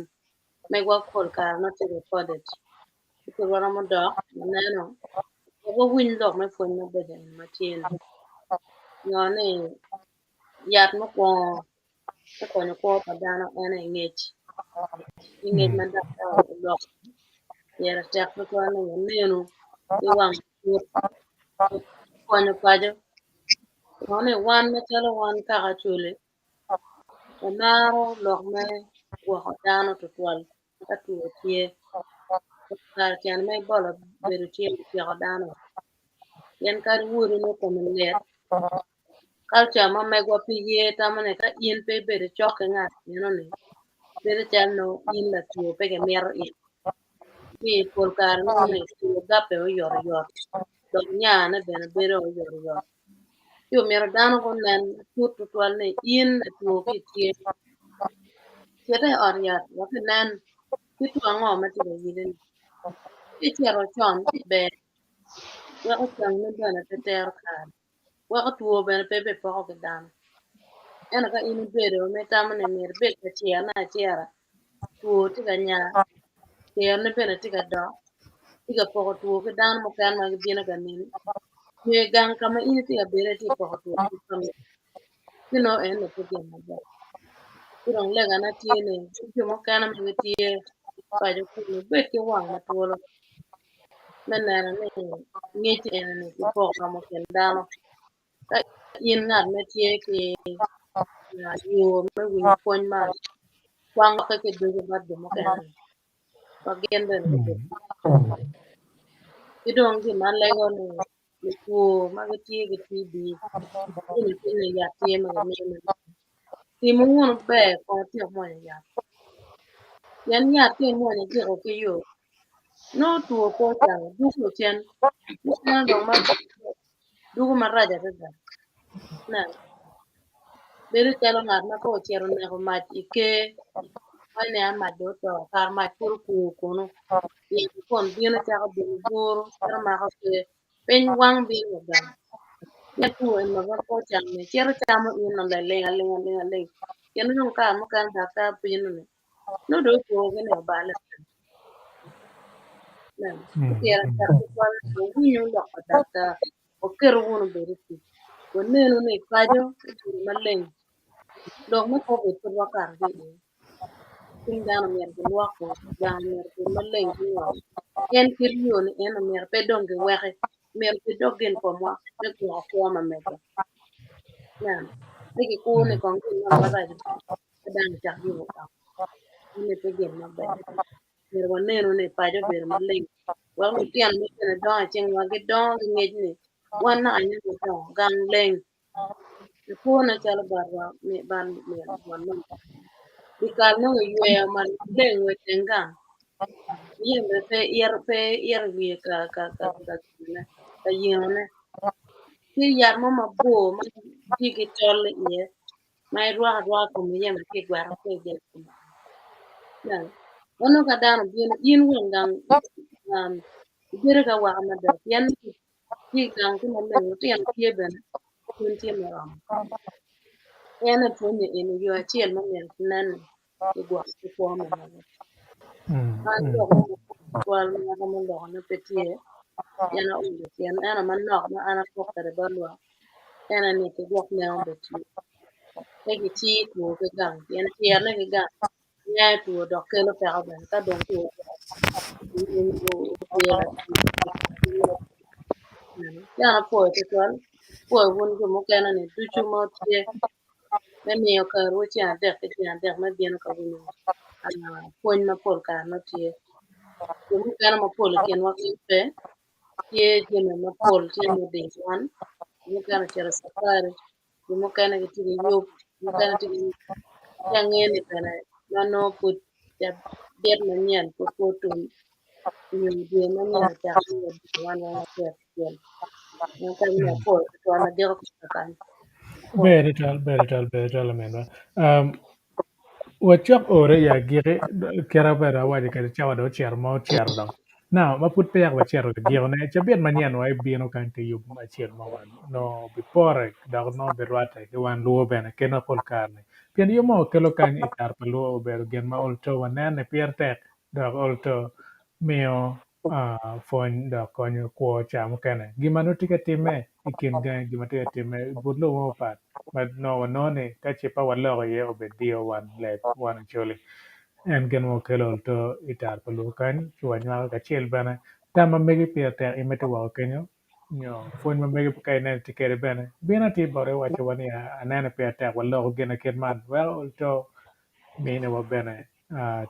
megwa pol kare nongo tye recorded ci pud waromo dok waneno wek wawiny lok me pwony mabeco eni ma tye ni ngo ni yat mukwongo me konyo kwo pa dano en aye ngec ki ngec ma daktar oloko pire tek tutwal ni wanenu ki wang matut konyo paco ngo ni wan macalo wan kaka Acholi wamaro lok me gwoko dano tutwal ka two tye kare tyen ma Ebola obedo tye otyeko dano pien kadi wodi nongo kome lit Kalca ma megwa pe ye tamo ni ka in pe ibedo cok ki ngat meno-ni, bedo calo nongo in latwo pe kimito in. Ci pol kare nongo ni two gape oyotoyot dok nyane bene bedo oyotoyot. Ci omyero dano gunen matut tutwal ni in latwo ki itye. Cit i ot yat wek inen kit two ango ma tye ka yeli-ni. Ka icito con ber weko cangi bene pe tero kare. Weko two bene pe bipoko ki dano. Ento ka in ibedo ma itamo ni myero ibed ka cerone acera, two tye ka nya, cerone bene tye ka dok, tye ka poko two ki dano mukene ma gibino ka neni, nyo i gang ka ma in itye ka bedo iye itye ka poko two ki famili, ci nongo eno pe gin maber. Ci dong legana tye ni jo mukene ma gitye paco kunu wubed ki wang ma twolo. Me neno ni ngec eni kipoko romo kin dano. Ka in ngat ma tye ki yo me winyo pwony man, kwang lokke ki ducu bot jo mukene wek gin bene gubed ki dong gin ma alego ni lutwo ma gitye ki TB gin ni yat tye ma gimiyo me Timo wunu ber kong wutyek mwonyo yat, pien yat ka imwonyo ityeko ki yo, nongo two pe ocango dugo cen mukene dong ma dugo marac adada. Ineno, bedo calo ngat ma ka ocito oneko mac i ker ma iniang mac dong oto kara mac pud okur kunu pien kun bino cako bedo buru cito mako ker. Piny wang bino wa gang. Pien two eni ma pe ocam-mi cito camo in laling aling aling aling pien dong kare mukene daktar bino ni nongo dong otwogi ni obale Ineno? Pire tek tutwal ni wawinyu lok pa daktar waketo wunu obed i tic wanenu ni paco obedo maleng lok me covid pud wakato ki iye. Cwiny dano myero gilwoko, gang myero obed maleng ki ngo. En kit yo ni eno myero pe dong giweki, myero gidok gin komwa me gwoko kwo ma megwa. Ineno, pe gikur ni kong gin mo marac ka dano ocak yubo ot, eni pe gin maber. Myero wanenu ni paco obedo maleng wek lutino ma bene dongo i cingwa gidongo ki ngec ni wan naka nyo wadongo gang leng. Lapwony calo batwa dyekal nongo iyweyo maleng wa iteng gang yen bene pe ito pe ito iwiye ka yengone tye yat mo mabor ma tye ki tol iye ma irwako arwaka i kom yema ci igwero ki i ma nongo ka dano obino in won gang ibedo ki awaka maber pien Tye i gang tye maleng lutino tye bene pwony tye muromo. En aye pwonye eni yo acel ma myero ki nen ni ki gwoko ki kwo me mege. An lok mo tutwal ma aromo loko ne pe tye pien aolo tyen ento manok ma an apok kwede bot lwak en aye ni ki gwok neno bed tye pe ki cir two ki gang pien cir ne ki gang nyayo two dok kelo peko bene ka dong two Ci an apwoyo tutwal apwoyo wun jo mukene ni ducu ma wutye me miyo kerowu ceng adek ki ceng adek me bino ka winyo pwony ma pol kare nongo tye jo mukene mapol i kinwa pe tye jami mapol tye me diyo wan jo mukene ocito i cafari jo mukene gitye ki yub, jo mukene tye ki yub. Ci angeyo ni bene ma nongo pud cabit manyen pud pe otum nyo dwe manyen ocake wan weng watye acel. En kany ni apwoyo tutwal adiko kaka kany. Ber tutwal, ber tutwal, ber tutwal ominwa. Um, wacok ore i agiki, kit ma bene awaco kwede cawa dong ocito ma ocito dong. Now, ma pud peya wacito i gikone, cabit manyen wa ibino kany ki yub acel ma wan nongo bipore dok nongo birwatte ki wan luo bene kit ma pol kare-ni. Pien yub ma wakelo kany i kare pa luo obedo gin ma ol to wanene ni pire tek dok ol to miyo pwony dok konyo kwo ca mukene. Gin ma nongo tye ka timme i kin gangi, gin ma tye ka timme i but lobo mapat ma nongo wanongo ni ka ce pe waloko iye obed diyo wan leb wan Acholi. En gin ma okelo olto i tar pa luo kany ci wanywako kacel bene tam ma megi pire tek imito woko kenyo nyo pwony ma megi ka ineno tye kwede bene bino atir bote iwaco wa ni aneno pire tek waloko gin kit man weko olto miniwa bene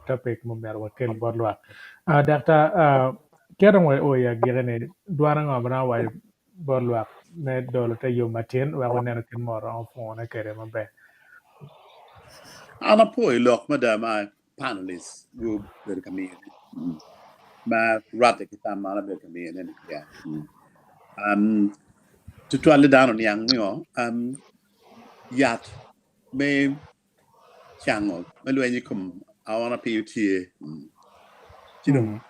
topic ma myero wakel bot lwak. Daktar, ka dong wao i agikki-ni, dwan ango ma romo waco bot lwak me dolo te yub matin wek wanenu kit ma waromo pwongone kwede maber? An apo i lok mada ma panelists gubedo ka miyone ma rwatte ki tam ma an abedo ka miyone-ni. Tutwalle dano oniang ni yat me cango me lweny i kom aona piny tye, ci dong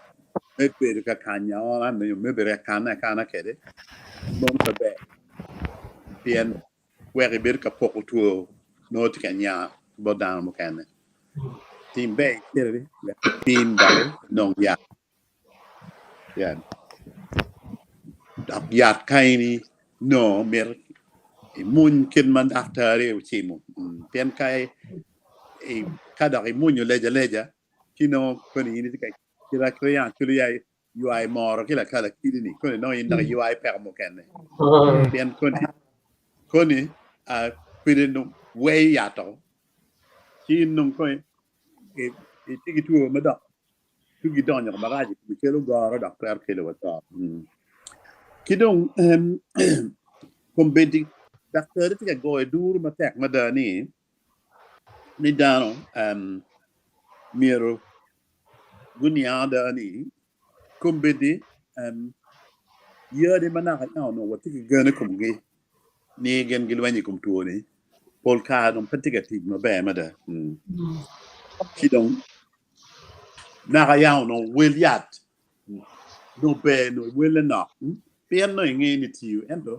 me bedo ka kanyo aona nyo me bedo ka kanne akana kwede mono pe ber pien weko ibedo ka poko two nongo tye ka nya bot dano mukene. Tim ber iciti wek ipim dok inong yat. Dok yat kaeni nongo mito imuny kit ma daktari ocimo pien ka dok imunyo leja aleja ci nongo koni in itye ka kit ma ywayo moro ki lakala kidi-ni koni nongo in dok iywayo peko mukene pien koni kwede dong weyo yat-to ci in dong kong itye ki two ma dok tugi donyo marac i komi kelo goro dok twero kelo wa to. Ki dong kombeddi daktari tye ka goyo duru matek mada ni ni dano myero guniang ada ni kombeddi yadi ma naka yam onongo watye ki gen i komgi ni gin gilwenyo i kom two-ni pol kare dong pe tye ka tic maber mada. Ci dong naka yam onongo wel yat dong ber nongo welle nok pien nongo inge ni tiyo ento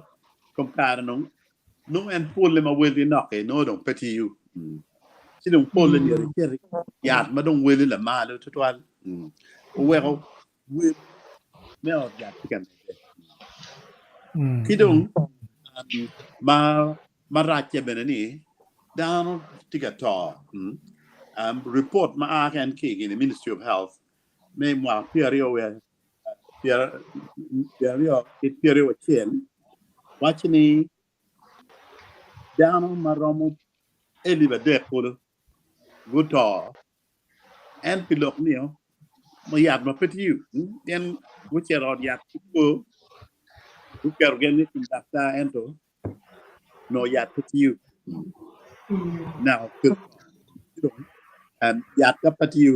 kom kare dong nongo en polle ma welgi nok-ki nongo dong pe tiyo ci dong polle myero icit yat ma dong welle lamalo tutwal oweko wel me ot yat tye ka medde ki dong ma maracce bene ni dano tye ka to ripot ma a ken ki i Ministry of Health me mwaka 2021 waco ni dano ma romo elip adek kulu guto en pi lok niyo ma yat ma pe tiyo pien gucito ot yat two guketo gen i kom daktar ento nongo yat pe tiyo naka yat ka pe tiyo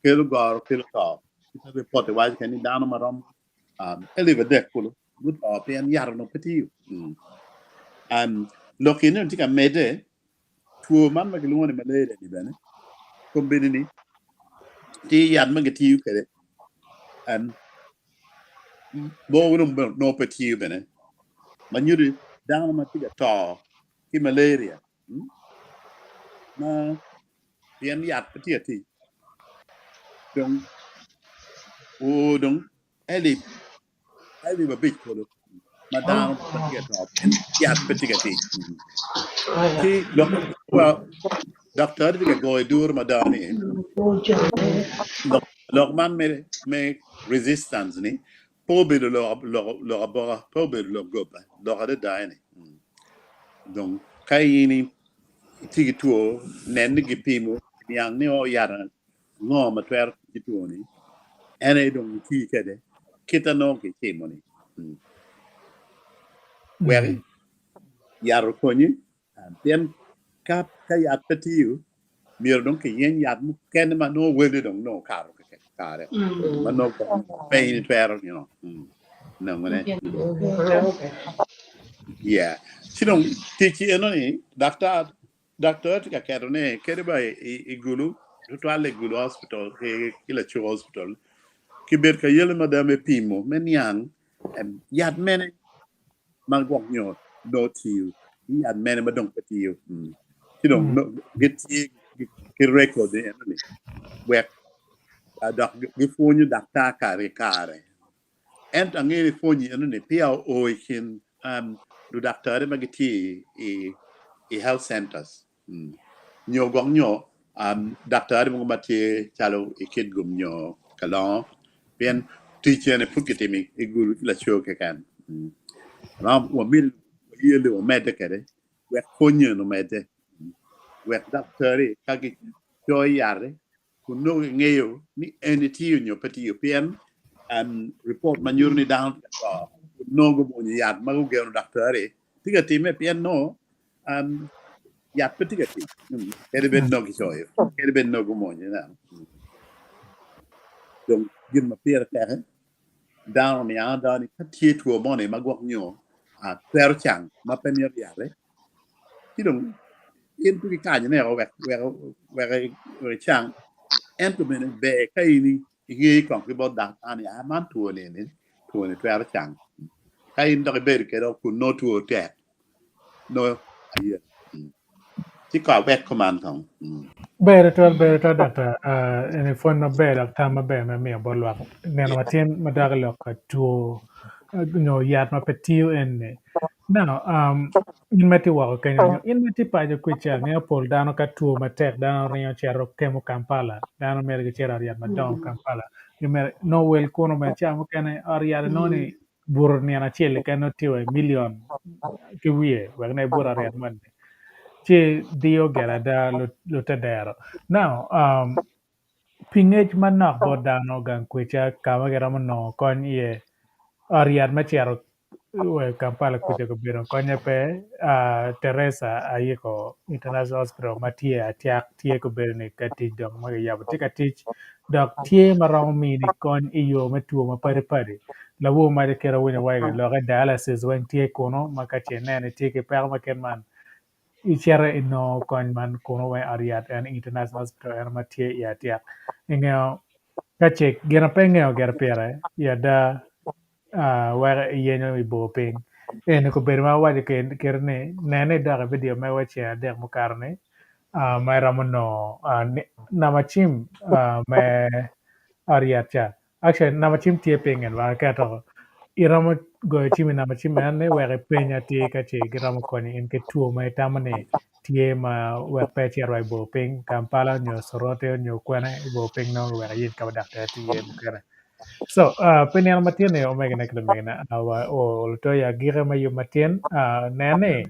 kelo goro kelo to ripot waco kene ni dano ma romo alip adek kulu guto pien yat onongo pe tiyo. Lok eni tye ka medde two man ma kilwongo ni malaria ni bene kombeddi ni tye yat ma gitiyo kwede mogo dong nongo pe tiyo bene ma nyuto ni dano ma tye ka to ki malaria ma pien yat pe tye ka tic dong oo dong alip alip abic kulu ma dano ma tye ka to pien yat pe tye ka tic. Ci lok wa daktar tye ka goyo duru mada ni lok man me resistance ni pe obedo lok aboka, pe obedo lok goba, lok adada eni. Dong ka in itye ki two, nen ni gipimo niang ni o yat ngo ma twero tic ki two ni, en aye dong iti kwede kit ma nongo kicimo ni. Wek yat okonyi pien ka yat pe tiyo myero dong kiyeny yat mukene ma nongo wele dong nongo okato kare ma nongo pe in itwero nongone. Yeah. Ci dong tic eno-ni, daktar daktar tye ka keto ne kadi ba i Gulu, tutwalle i Gulu Hospital ki Lacuk Hospital, kibedo ka yelle mada me pimo, me niang yat mene ma gwok nyo nongo tiyo ki yat mene ma dong pe tiyo. Ci dong gitye ki record eno-ni wek dok gipwonyo daktar kare ki kare. Ento angeyo ni pwonyi enoni peya oo i kin ludaktari ma gitye i health centers nyo gwok nyo daktari mogo ma tye calo i Kitgum nyo Kalongo pien tic eni pud kitimo i Gulu ki Lacor keken. Wamito wayelle wamedde kwede wek pwonyi eni omedde wek daktari ka gicoyo yat-ti kun nongo kingeyo ni eni tiyo nyo pe tiyo pien ripot ma nyuto ni dano tye ka to kun nongo gumwonyo yat ma gugeno daktari tye ka timme pien nongo yat pe tye ka tic kadi bed nongo kicoyo kadi bed nongo gumwonyo ineno. Dong gin ma pire tek dano oniang ada ni ka tye two moni ma gwok nyo twero cang ma pe mito yat-ti ci dong in pe kikanyone wek icang ento bene ber ka in ingeyo kong ki bot daktar ni man two ni eni two ni twero cang ka in dok ibedo kwede kun nongo two tek nongo aye ci kong awek kuman kong. Ber tutwal ber tutwal daktar eni pwony maber dok tam maber me miyo bot lwak neno matin madok i lok pa two nyo yat ma pe tiyo eni. Now in ma itye woko kenyo nyo in ma itye paco kwica angeyo pol dano ka two matek dano ringo cito kemo Kampala dano myero gicit i ot yat madongo Kampala nongo wel kunu bene ca mukene ot yat inongo ni buto nino acel keken nongo tye wa i million ki wiye wek nongo ibut ot yat moni ci diyo gire ada lutedero. Now pi ngec manok bot dano gang kwica ka ma giromo nongo kony iye ot yat me cito wa i Kampala kuca gubedo konye pe Teresa Ayiko International Hospital ma tye Atiak tye gubedo ni ka tic dong ma kiyabo tye ka tic dok tye ma romo mini kony i yo me two mapadi padi lawor maco kit awinyo waco lokke dialysis weng tye kunu ma ka ce ineno itye ki peko ma kit man icito inongo kony man kunu weng ot yat en International Hospital eno ma tye i Atiak ingeyo ka ce gin pe ingeyo gire pire i ada wek iyenyo i bor piny. Eni obedo ma awaco kiti ni nene idok i vidio mewa ceng adek mukato ni ma iromo nongo namba cim me ot yat ca. Actually namba cim tye piny en wek aketo iromo goyo cim i namba cim en ni wek ipeny atir ka ce giromo konyi in ki two ma itamo ni tye ma wek pe icit wa i bor piny Kampala nyo Soroti nyo kwene i bor piny nongo wek iyeny ka ma daktar tye iye mukene. So, pi nino matin ni omegine ki lumegina, oluto i agiki me yub matin, nen ni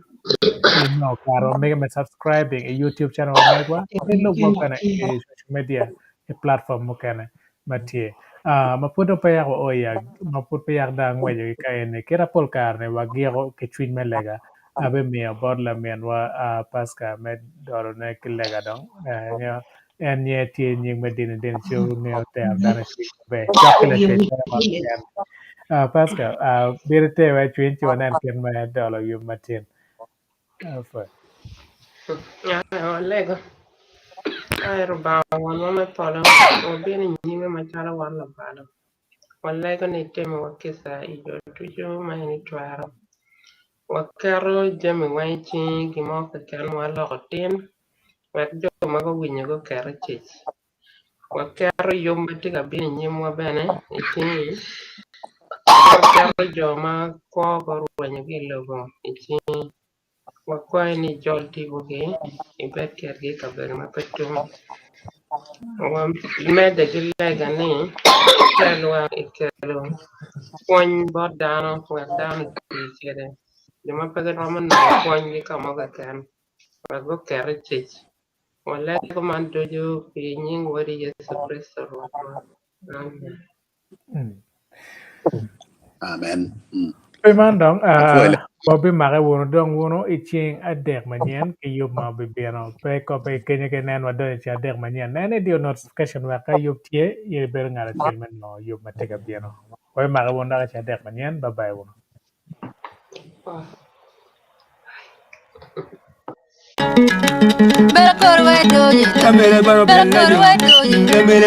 inongo kare omege me subscribing i YouTube channel wa megwa, ki lubwa bene i social media i platform mukene ma tye. Ma pud dong peya wao i ma pud peya dong angweco ki ka eni, kit pol kare ni wagiko ki cwiny me lega, abimiyo bot laminwa Pasca me dolone ki lega dong. En nye tye nying me dini dini ci ongeyo tero dano i cwiny maber. Cok ki lacwec mere ma keken. Pascal, bino iter wa i cwiny ci wanen kit me dolo yub matin. Pwod. Walego. Ai Rubanga Wonwa me polo, wabino i nyimi macalo wan lubalo. Walego ni itimowa kica i yo ducu ma in itwero. Waketo jami weng i cingi, gin mo keken ma waloko tin, wek jo ma guwinyo guket i tic. Waketo yub ma tye ka bino i nyimwa bene i cingi, waketo jo ma kwogi orwenyogi i lobo i cingi. Wakwayi ni ijol tipogi, ibed kwedgi i kabedo ma pe tum. Wamedde ki lega ni itelwa i kelo pwony bot dano wek dano oti kwede. Jo ma pe giromo nongo pwonygi ka mo keken wek guket i tic. Walego man ducu pi nying Wodi Yecu Kricito Rwotwa. Amen. Amen. Pi man dong, wabimake wunu dong wunu i ceng adek manyen ki yub ma obibino. Pe kope i kenyo ki nen wadonyo i ceng adek manyen. Nen idiyo notification wek ka yub tye, in ibedo ngat acel me nongo yub ma tye ka bino. Wabimake wunu dok i ceng adek manyen. Bye bye wunu. Bye. Bene kor wa doyi. Bene kor wa doyi.